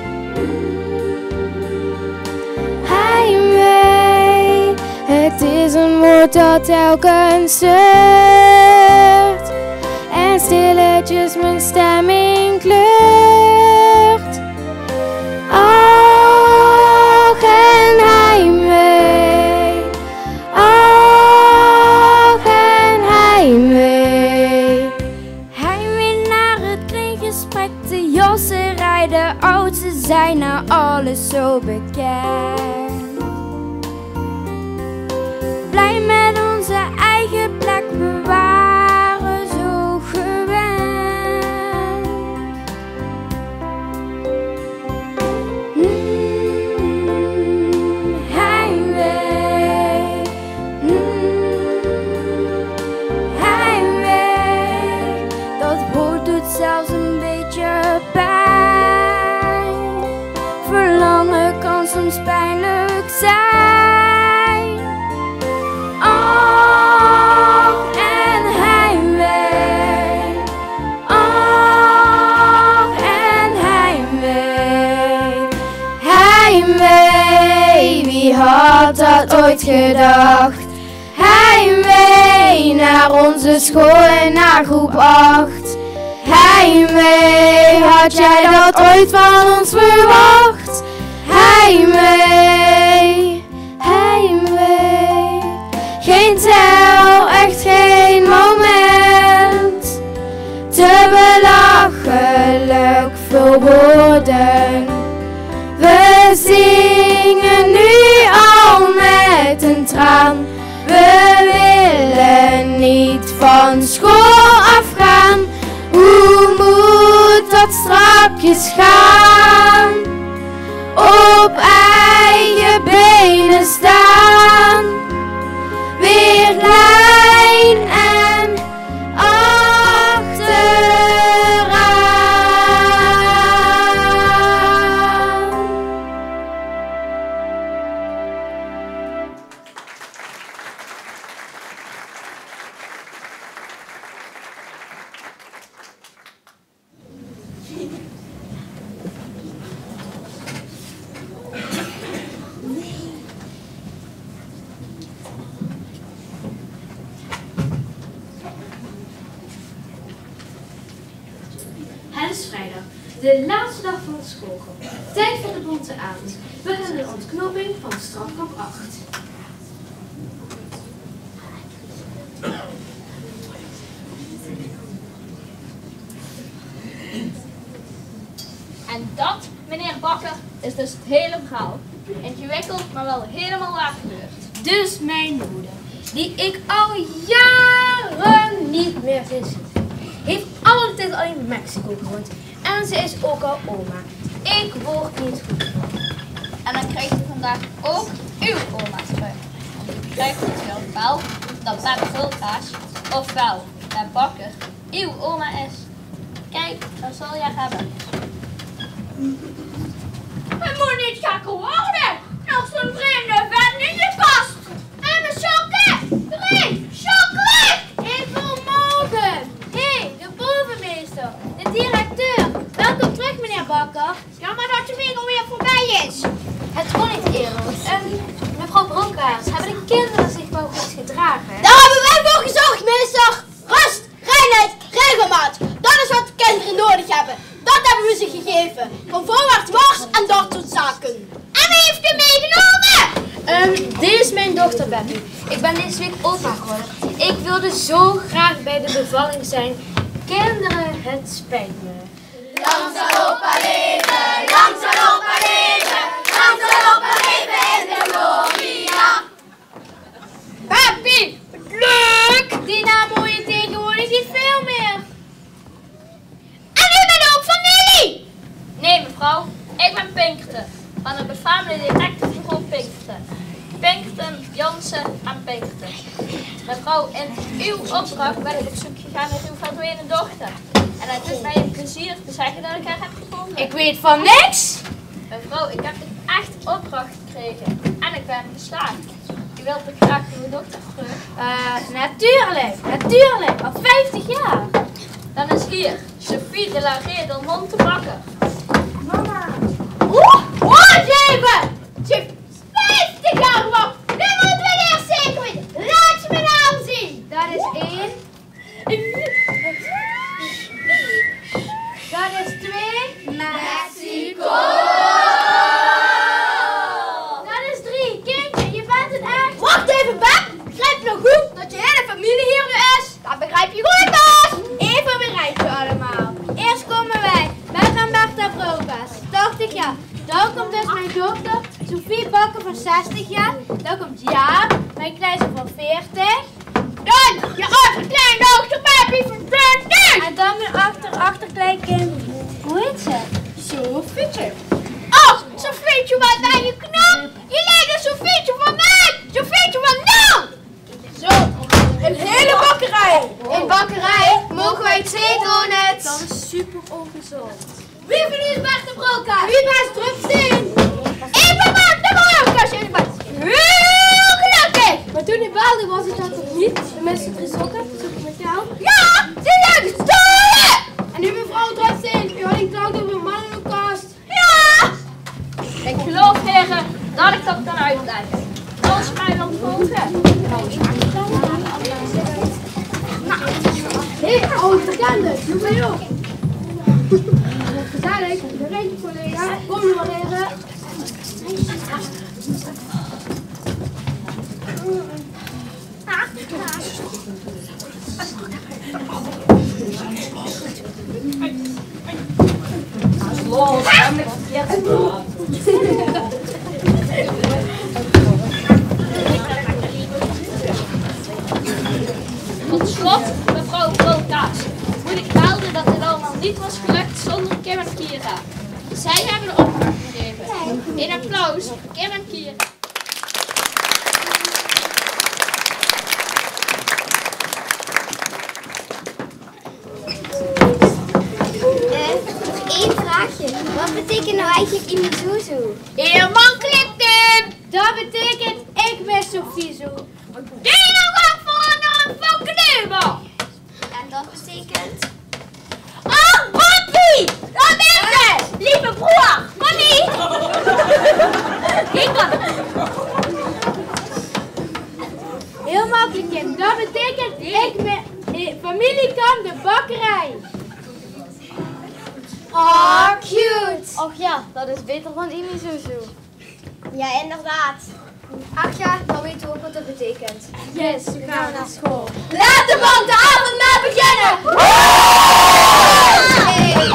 Heimwee. Het is een woord dat telkens zeurt en stilletjes mijn stemming kleurt. Och, en heimwee. Och, en heimwee. Heimwee naar het kringgesprek, de josse rijden, oudste zijn, nou alles zo bekend. Blij met onze eigen plek, we waren zo gewend. Mm, heimwee. Mm, heimwee. Dat woord doet zelfs een beetje pijn. Verlangen kan soms pijnlijk zijn. Och, en heimwee. Och, en heimwee. Heimwee, wie had dat ooit gedacht? Heimwee naar onze school en naar groep acht. Heimwee, had jij dat ooit van ons verwacht? Heimwee. Heimwee, geen tel, echt geen moment te belachelijk voor woorden. We zingen nu al met een traan. We willen niet van school afgaan. Hoe moet dat strakjes gaan? Op eigen benen staan. Weer klein en achteraan. Het is vrijdag, de laatste dag van de schoolgang. Tijd voor de bonte avond. We gaan de ontknoping van strafgroep acht. En dat, meneer Bakker, is dus het hele verhaal. Ingewikkeld, maar wel helemaal waar gebeurd. Dus mijn moeder, die ik al jaren niet meer gezien, heeft alle tijd al in Mexico gewoond. En ze is ook al oma. Ik word niet goed van. En dan krijgt u vandaag ook uw oma terug. Want u krijgt natuurlijk wel dat Pep Vulkaas, ofwel Pep Bakker, uw oma is. Kijk, dat zal je hebben. Het moet niet gekker worden. Nog zo'n vreemde vent in je kast. En mijn sokken. Drie. Chocolade. Directeur, welkom terug, meneer Bakker. Jammer dat de winkel weer voorbij is. Het kon niet eerder. Ehm, mevrouw Brokaers, hebben de kinderen zich wel goed gedragen? Daar hebben wij voor gezorgd, minister. Rust, reinheid, regelmaat. Dat is wat de kinderen nodig hebben. Dat hebben we ze gegeven. Van voorwaarts mars en dat soort zaken. En wie heeft u meegenomen? Ehm, dit is mijn dochter Beppie. Ik ben deze week opa geworden. Ik wilde zo graag bij de bevalling zijn. Kinderen, het spijt me. Lang zal opa leven, lang zal opa leven, lang zal opa leven in de gloria. Beppie, wat leuk! Die naam hoor je tegenwoordig niet veel meer. En u bent ook familie? Nee, mevrouw. Ik ben Pinkerton. Van het befaamde detectivebureau Pinkerton. Pinkerton, Jansen en Pinkerton. Mevrouw, in uw opdracht ben ik op zoek gegaan naar uw verdwenen dochter. En het is mij een plezier te zeggen dat ik haar heb gevonden. Ik weet van niks. Mevrouw, ik heb een echt opdracht gekregen. En ik ben geslaagd. U wilt toch graag uw dochter terug? Eh, natuurlijk, natuurlijk. Al vijftig jaar. Dan is hier Sophie de la Ree del Monte Bakker. Mama. Oeh, wacht even! Ze heeft vijftig jaar gewacht. Nu moeten we het eerst zeker weten. Laat je mijn naam zien. Dat is één. Dat is twee. Mexico. Dat is drie. Kindje, je bent het echt. Wacht even, Beb. Begrijp je nou goed dat je hele familie hier nu is? Dat begrijp je goed, Bas. Even op een rijtje allemaal. Eerst komen wij. Beb en Bertha Brokaers, tachtig jaar. Dan komt dus mijn dochter, Sophie Bakker van zestig jaar. Dan komt Jaap, mijn kleinzoon van veertig. Dan je achterkleindochter Beppie van twintig. En dan mijn achter, achterkleinkind. Hoe heet ze? Sofietje. Och, Sofietje, wat ben je knap. Je lijkt een Sofietje van mij. Sofietje van nul. Zo, een hele bakkerij. Een bakkerij? Mogen wij twee donuts? Dat is super ongezond. Wie van u is Bart de Brokaers? Wie was Drupsteen? Ik ben Bart de Brokaers en ik ben heel gelukkig. Maar toen hij belde was het dat toch niet? De mensen drie sokken, sokken met jou. Ja, die zijn gestolen! En nu mevrouw Drupsteen, u had een klauw door een man in uw kast. Ja! Ik geloof, heren, dat ik dat kan uitleggen. Als u mij wilt volgen. Hé, oude bekende, doe mee op. Gezellig, de regen collega, kom er maar even. Tot slot, mevrouw Brokaers, moet ik melden dat dit allemaal niet was gelukt zonder Kim en Kira. Zij hebben de opdracht gegeven. Een applaus voor Kim en Kira. Eh, nog één vraagje. Wat betekent nou eigenlijk Imizuzu? Heel makkelijk, Tim. Dat betekent: ik ben Sofizo. Die nog aan voor een van Kneumer. En dat betekent? Oh, Robbie! Dat is het! Lieve broer! Mami! Ik kan het. Heel makkelijk, Kim. Dat betekent: ik ben, eh, familie Kam, de bakkerij. Oh, cute. Och ja, dat is beter dan Imizuzu. Ja, inderdaad. Ach ja, dan weten we ook wat dat betekent. Yes, we gaan naar school. Laten we de avond maar beginnen! Hey.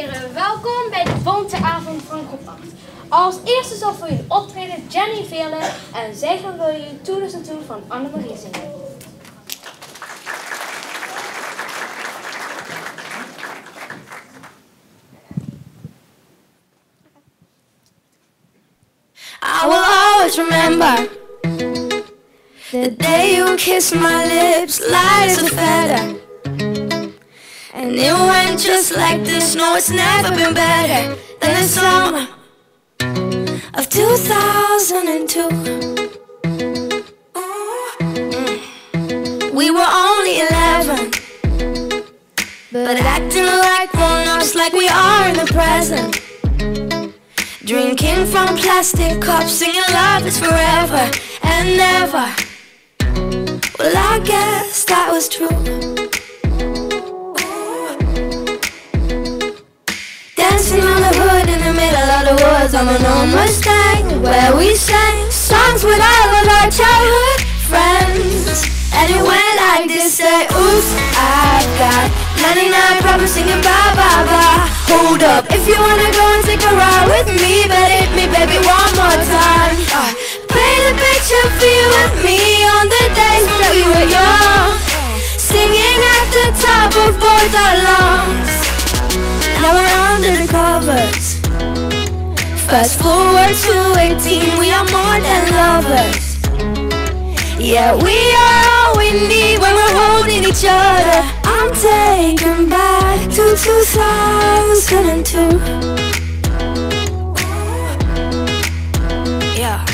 Welkom bij de Bonte Avond van groep acht. Als eerste zal voor jullie optreden Jenny Veerle en Zij gaan wil je Toedels en Toe van Annemarie zingen. I will always remember the day you kissed my lips light as a feather. And it went just like this. No, it's never been better than the summer of two thousand and two. We were only eleven, but acting like grown-ups, like we are in the present. Drinking from plastic cups, singing love is forever and never. Well, I guess that was true. Dancing on the hood in the middle of the woods on an old Mustang, where we sang songs with all of our childhood friends. And it went like this, say, oops, I've got ninety-nine problems singing bye, bye, bye. Hold up, if you wanna go and take a ride with me, better hit me, baby, one more time. Uh, paint a picture for you and me on the days when we were young, singing at the top of both our lungs. Now we're under the covers. Fast forward to eighteen, we are more than lovers. Yeah, we are all we need when we're holding each other. I'm taken back to two thousand and two. Yeah.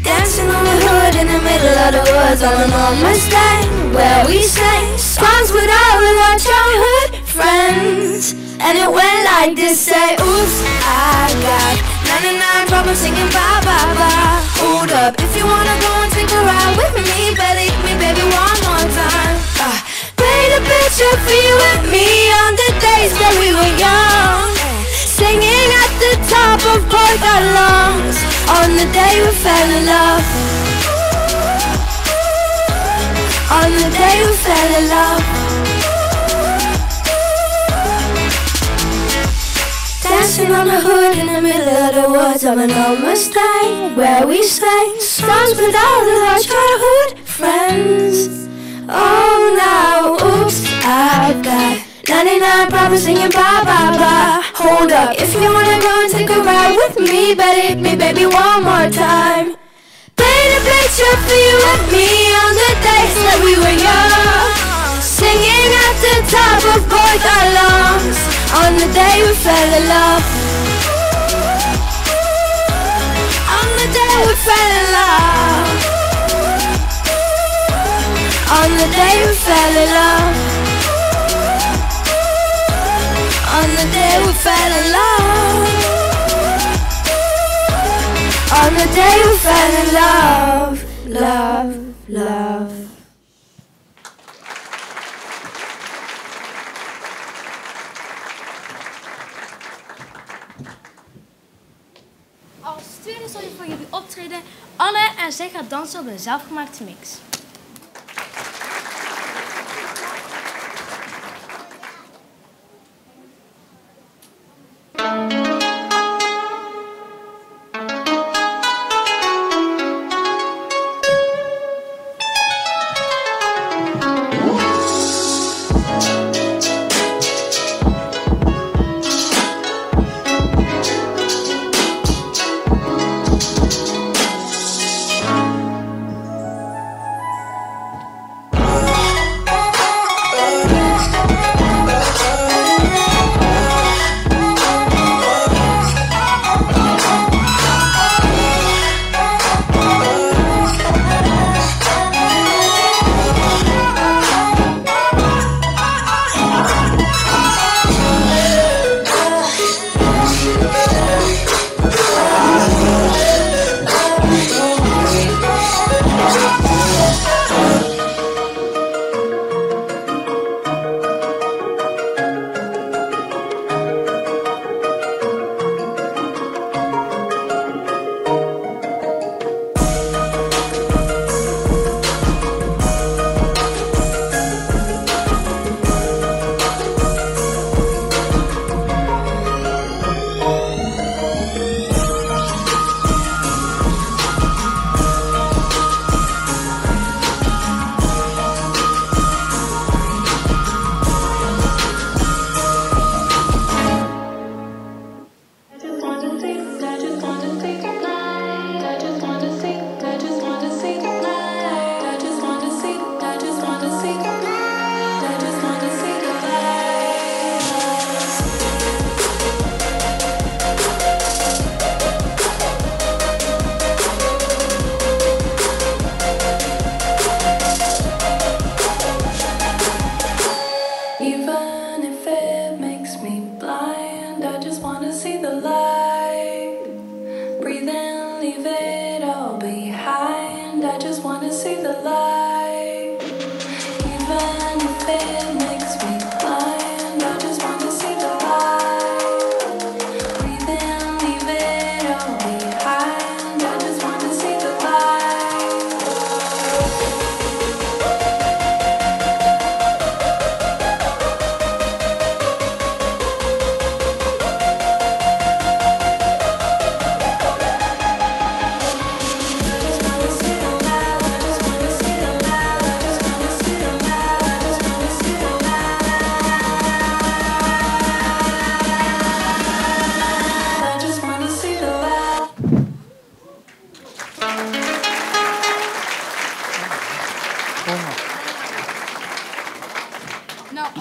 Dancing on the hood in the middle of the woods on an old Mustang, where we sang songs with all of our childhood friends. And it went like this, say, oops, I got ninety-nine problems singing bye, bye, bye. Hold up, if you wanna go and take a ride with me, better hit me, baby, one more time. Uh, paint a picture for you and me on the days that we were young, singing at the top of both our lungs on the day we fell in love. On the day we fell in love. Dancing on the hood in the middle of the woods of an old Mustang, where we sang songs with all of our childhood friends. Oh, now, oops, I've got ninety-nine problems singing bye, bye, bye. Hold up, if you wanna go and take a ride with me, better hit me, baby, one more time. Paint a picture for you and me on the days that we were young, singing at the top of both our lungs on the day we fell in love. On the day we fell in love. On the day we fell in love. On the day we fell in love. On the day we fell in love. Love, love. Als tweede zal je voor jullie optreden Anne en Zij gaat dansen op een zelfgemaakte mix.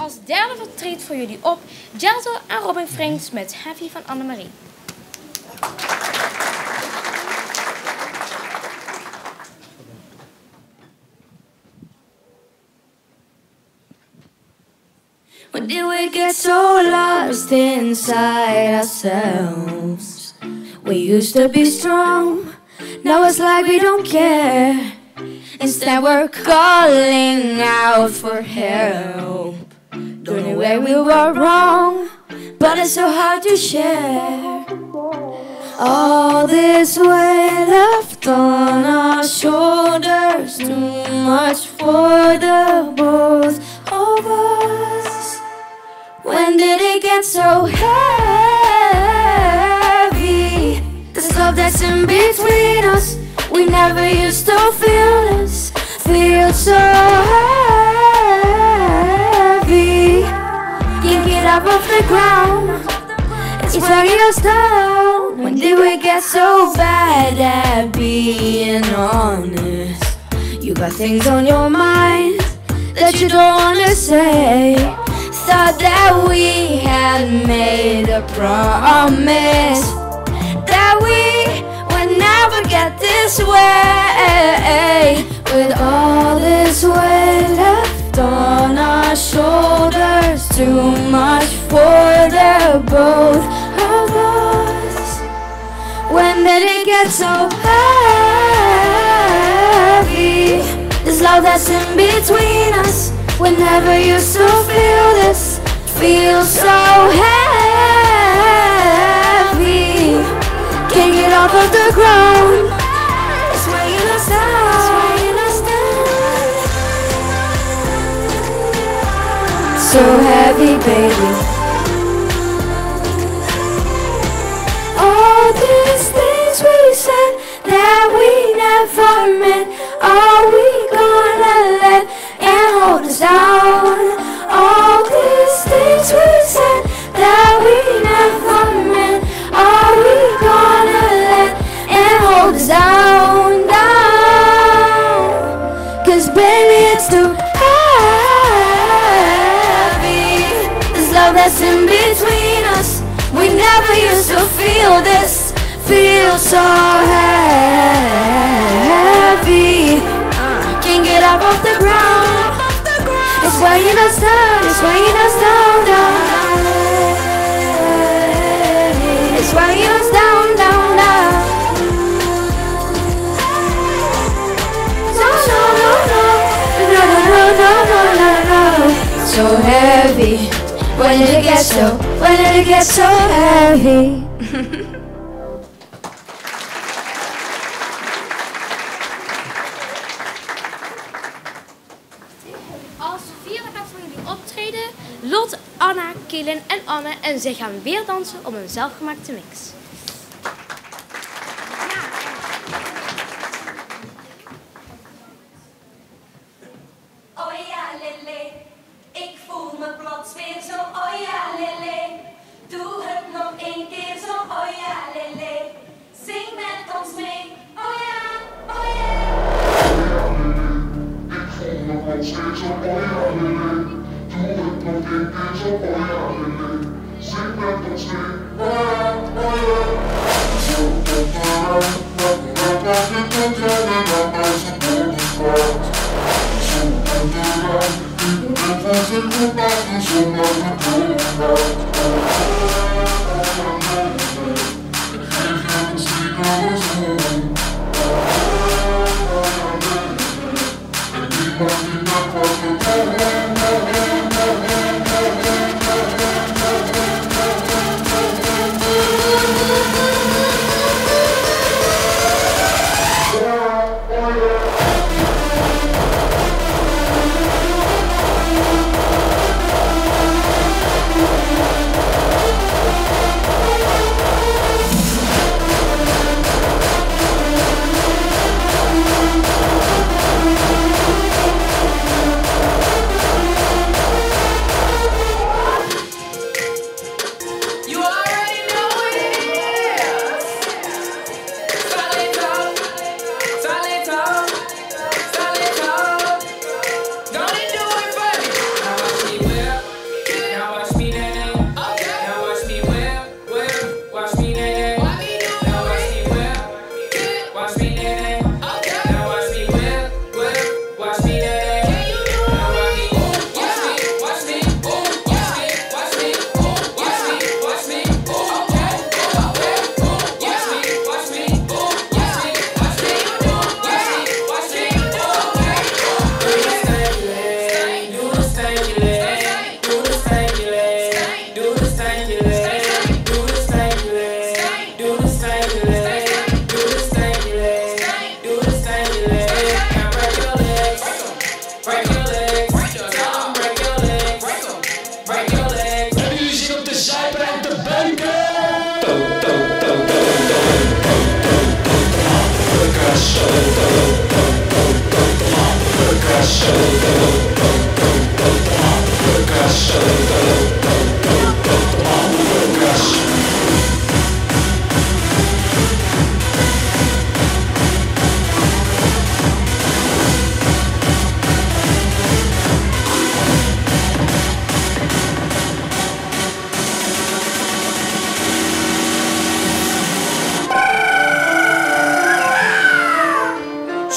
Als derde vertreedt voor jullie op Geldo en Robin Frings met Heavy van Annemarie. When did we get so lost inside ourselves? We used to be strong, now it's like we don't care. Instead, we're calling out for help. Don't know where we were wrong, but it's so hard to share. All this weight left on our shoulders, too much for the both of us. When did it get so heavy? This love that's in between us, we never used to feel this. Feel so heavy, can't get up off the ground. It's weighing us down. When did we get so bad at being honest? You got things on your mind that you don't wanna say. Thought that we had made a promise that we would never get this way. With all this weight left on our shoulders, too much for the both of us. When did it get so heavy? This love that's in between us, we never used to feel this. Feel so heavy, can't get off of the ground. It's weighing us down. So heavy, baby. All these things we said that we never meant, are we gonna let and hold us down? All these things we said that we never meant, are we gonna let and hold us down, down? 'Cause baby, it's too heavy. This love that's in between us, we never used to feel this. Feel so heavy, uh, can't get up off the ground. It's weighing us down, it's weighing us down, down. It's weighing us down, down, down. No, no, no, no. No, no, no, no, no, no, no. So heavy. When did it get so, when did it get so heavy? Als vierde gaat voor jullie optreden Lot, Anna, Kaelin en Anne. En zij gaan weer dansen op een zelfgemaakte mix. Oh ja, lele, ik voel me plots weer zo. Oh ja, lele, doe het nog één keer zo. Oh ja, lele, zing met ons mee. Oh ja, oh ja. Ik voel me plots weer zo. Oh ja, lele, doe het nog één keer zo. Oh ja, lele, zing met ons mee. Oh ja, oh ja. Zo komt eraan.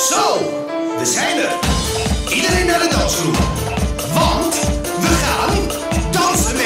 Zo, we zijn er. Iedereen naar de dansvloer. Want we gaan dansen.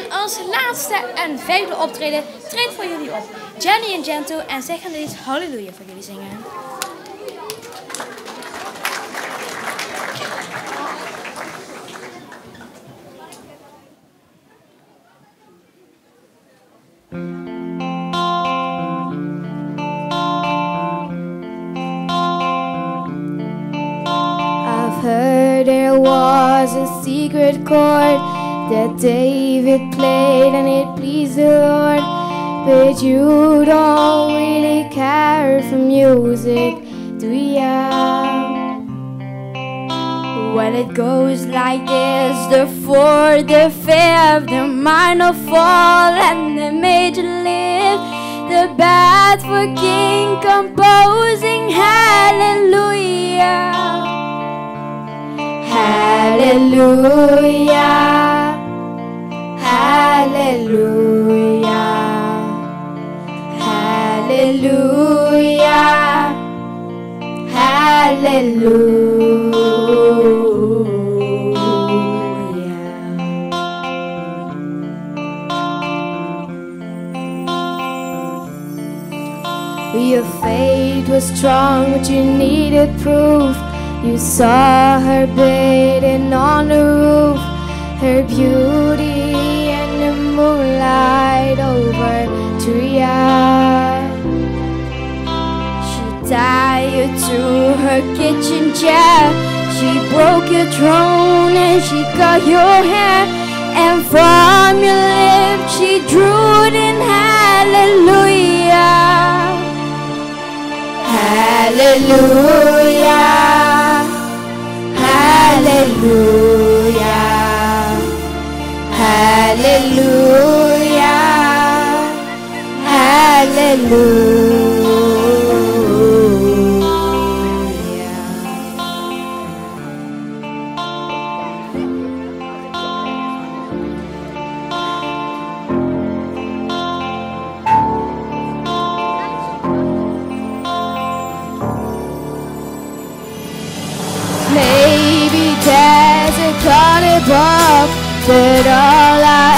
Als laatste en vijfde optreden treedt voor jullie op Jenny en Gento en zij gaan het lied Halleluja voor jullie zingen. I've heard there was a secret chord that David played and it pleased the Lord. But you don't really care for music, do ya? Well, it goes like this: the fourth, the fifth, the minor fall, and the major lift. The bad for king composing hallelujah. Hallelujah. Hallelujah. Hallelujah. Hallelujah. Your faith was strong, but you needed proof. You saw her bathing on the roof, her beauty in the moonlight over Trier. She tied you to her kitchen chair. She broke your throne and she cut your hair. And from your lips she drew in hallelujah. Hallelujah. Hallelujah. Hallelujah. Hallelujah. Maybe there's a God above, but all I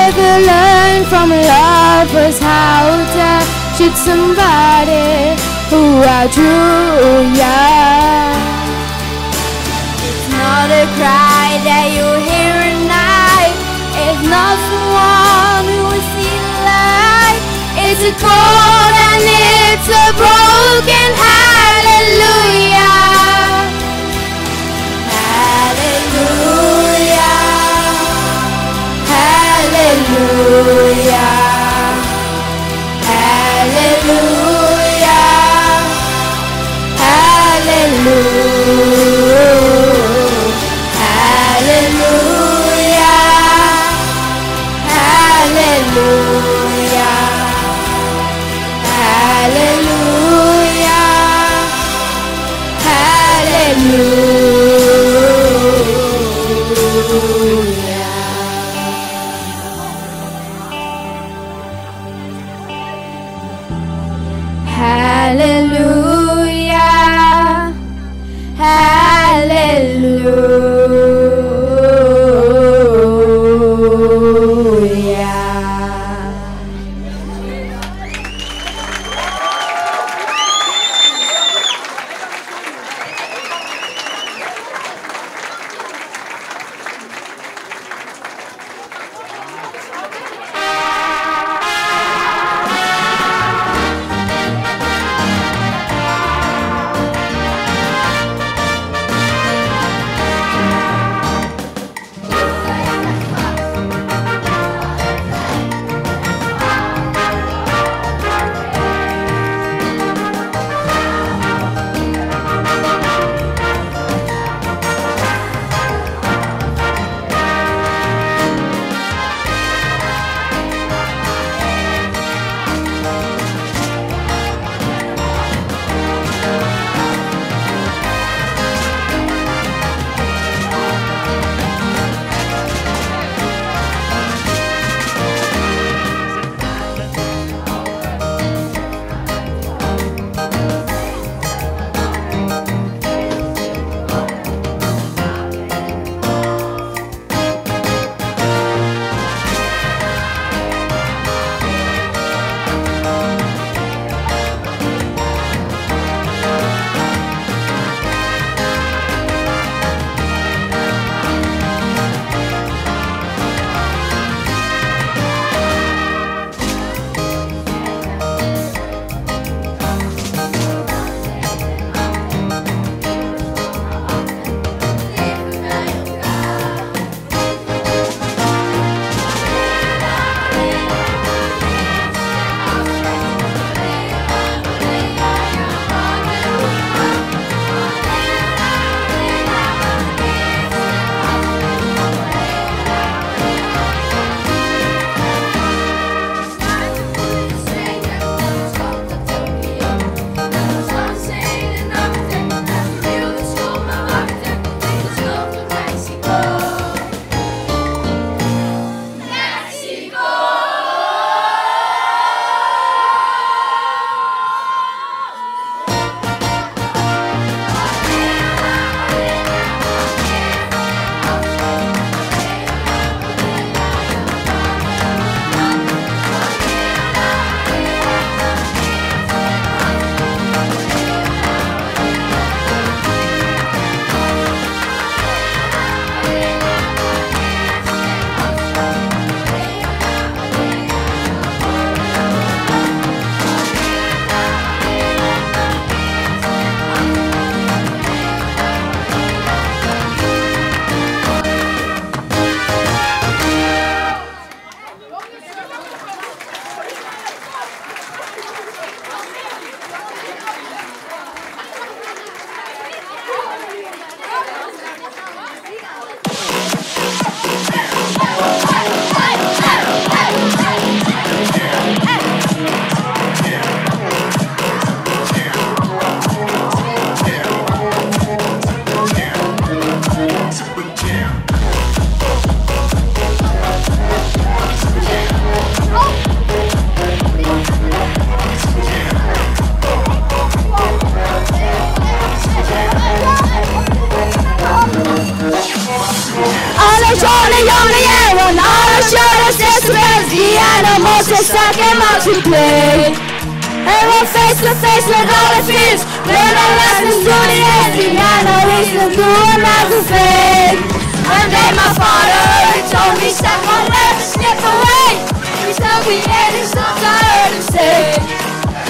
ever learned from love was how to treat somebody who outdrew ya. It's not a cry that you hear at night. It's not someone who will see the light. It's a cold and it's a broken hallelujah. Hallelujah. Hallelujah. Hallelujah. Hallelujah. Hallelujah. Hallelujah. Hallelujah. Stuck in Marks and Play. And we're face to face with all the fears. When I lost the story, and I know it's not doing as a thing. One day my father, he told me, "Stop, my love, step away." He told me, "And it's not hard to say."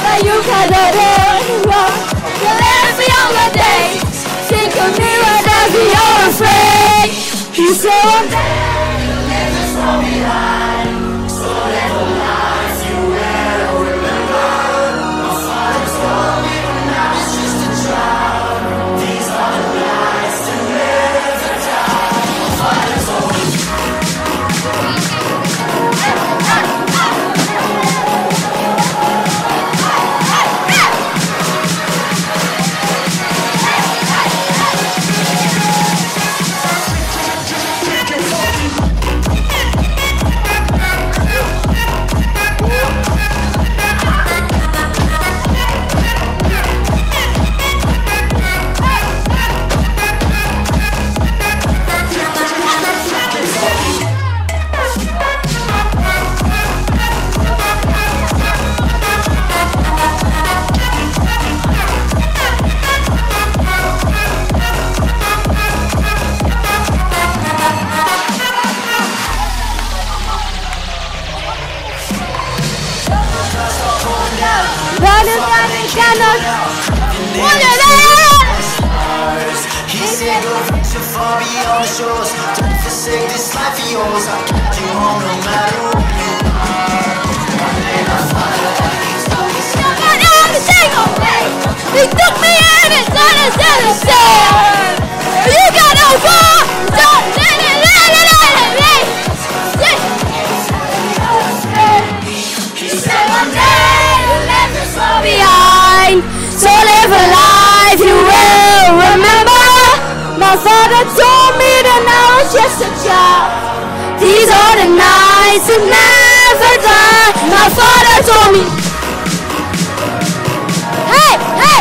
But you gotta learn wrong. You left me on my days. Think of me when I be all afraid. He said, "One day you'll leave this world behind." So live a life you will remember. My father told me when I was just a child. These are the nights to live and die. My father told me. He said, "Go far beyond the shores. Don't forsake this life of yours. I'll guide you home no matter where you are." He took me in and said, "It's innocent." You got no war. Don't let it, let it, let it, let it. He said, "One day you'll leave this world behind. So live a life you will remember." My father told me that I was just a child. These are the nights that never die. My father told me. Hey, hey,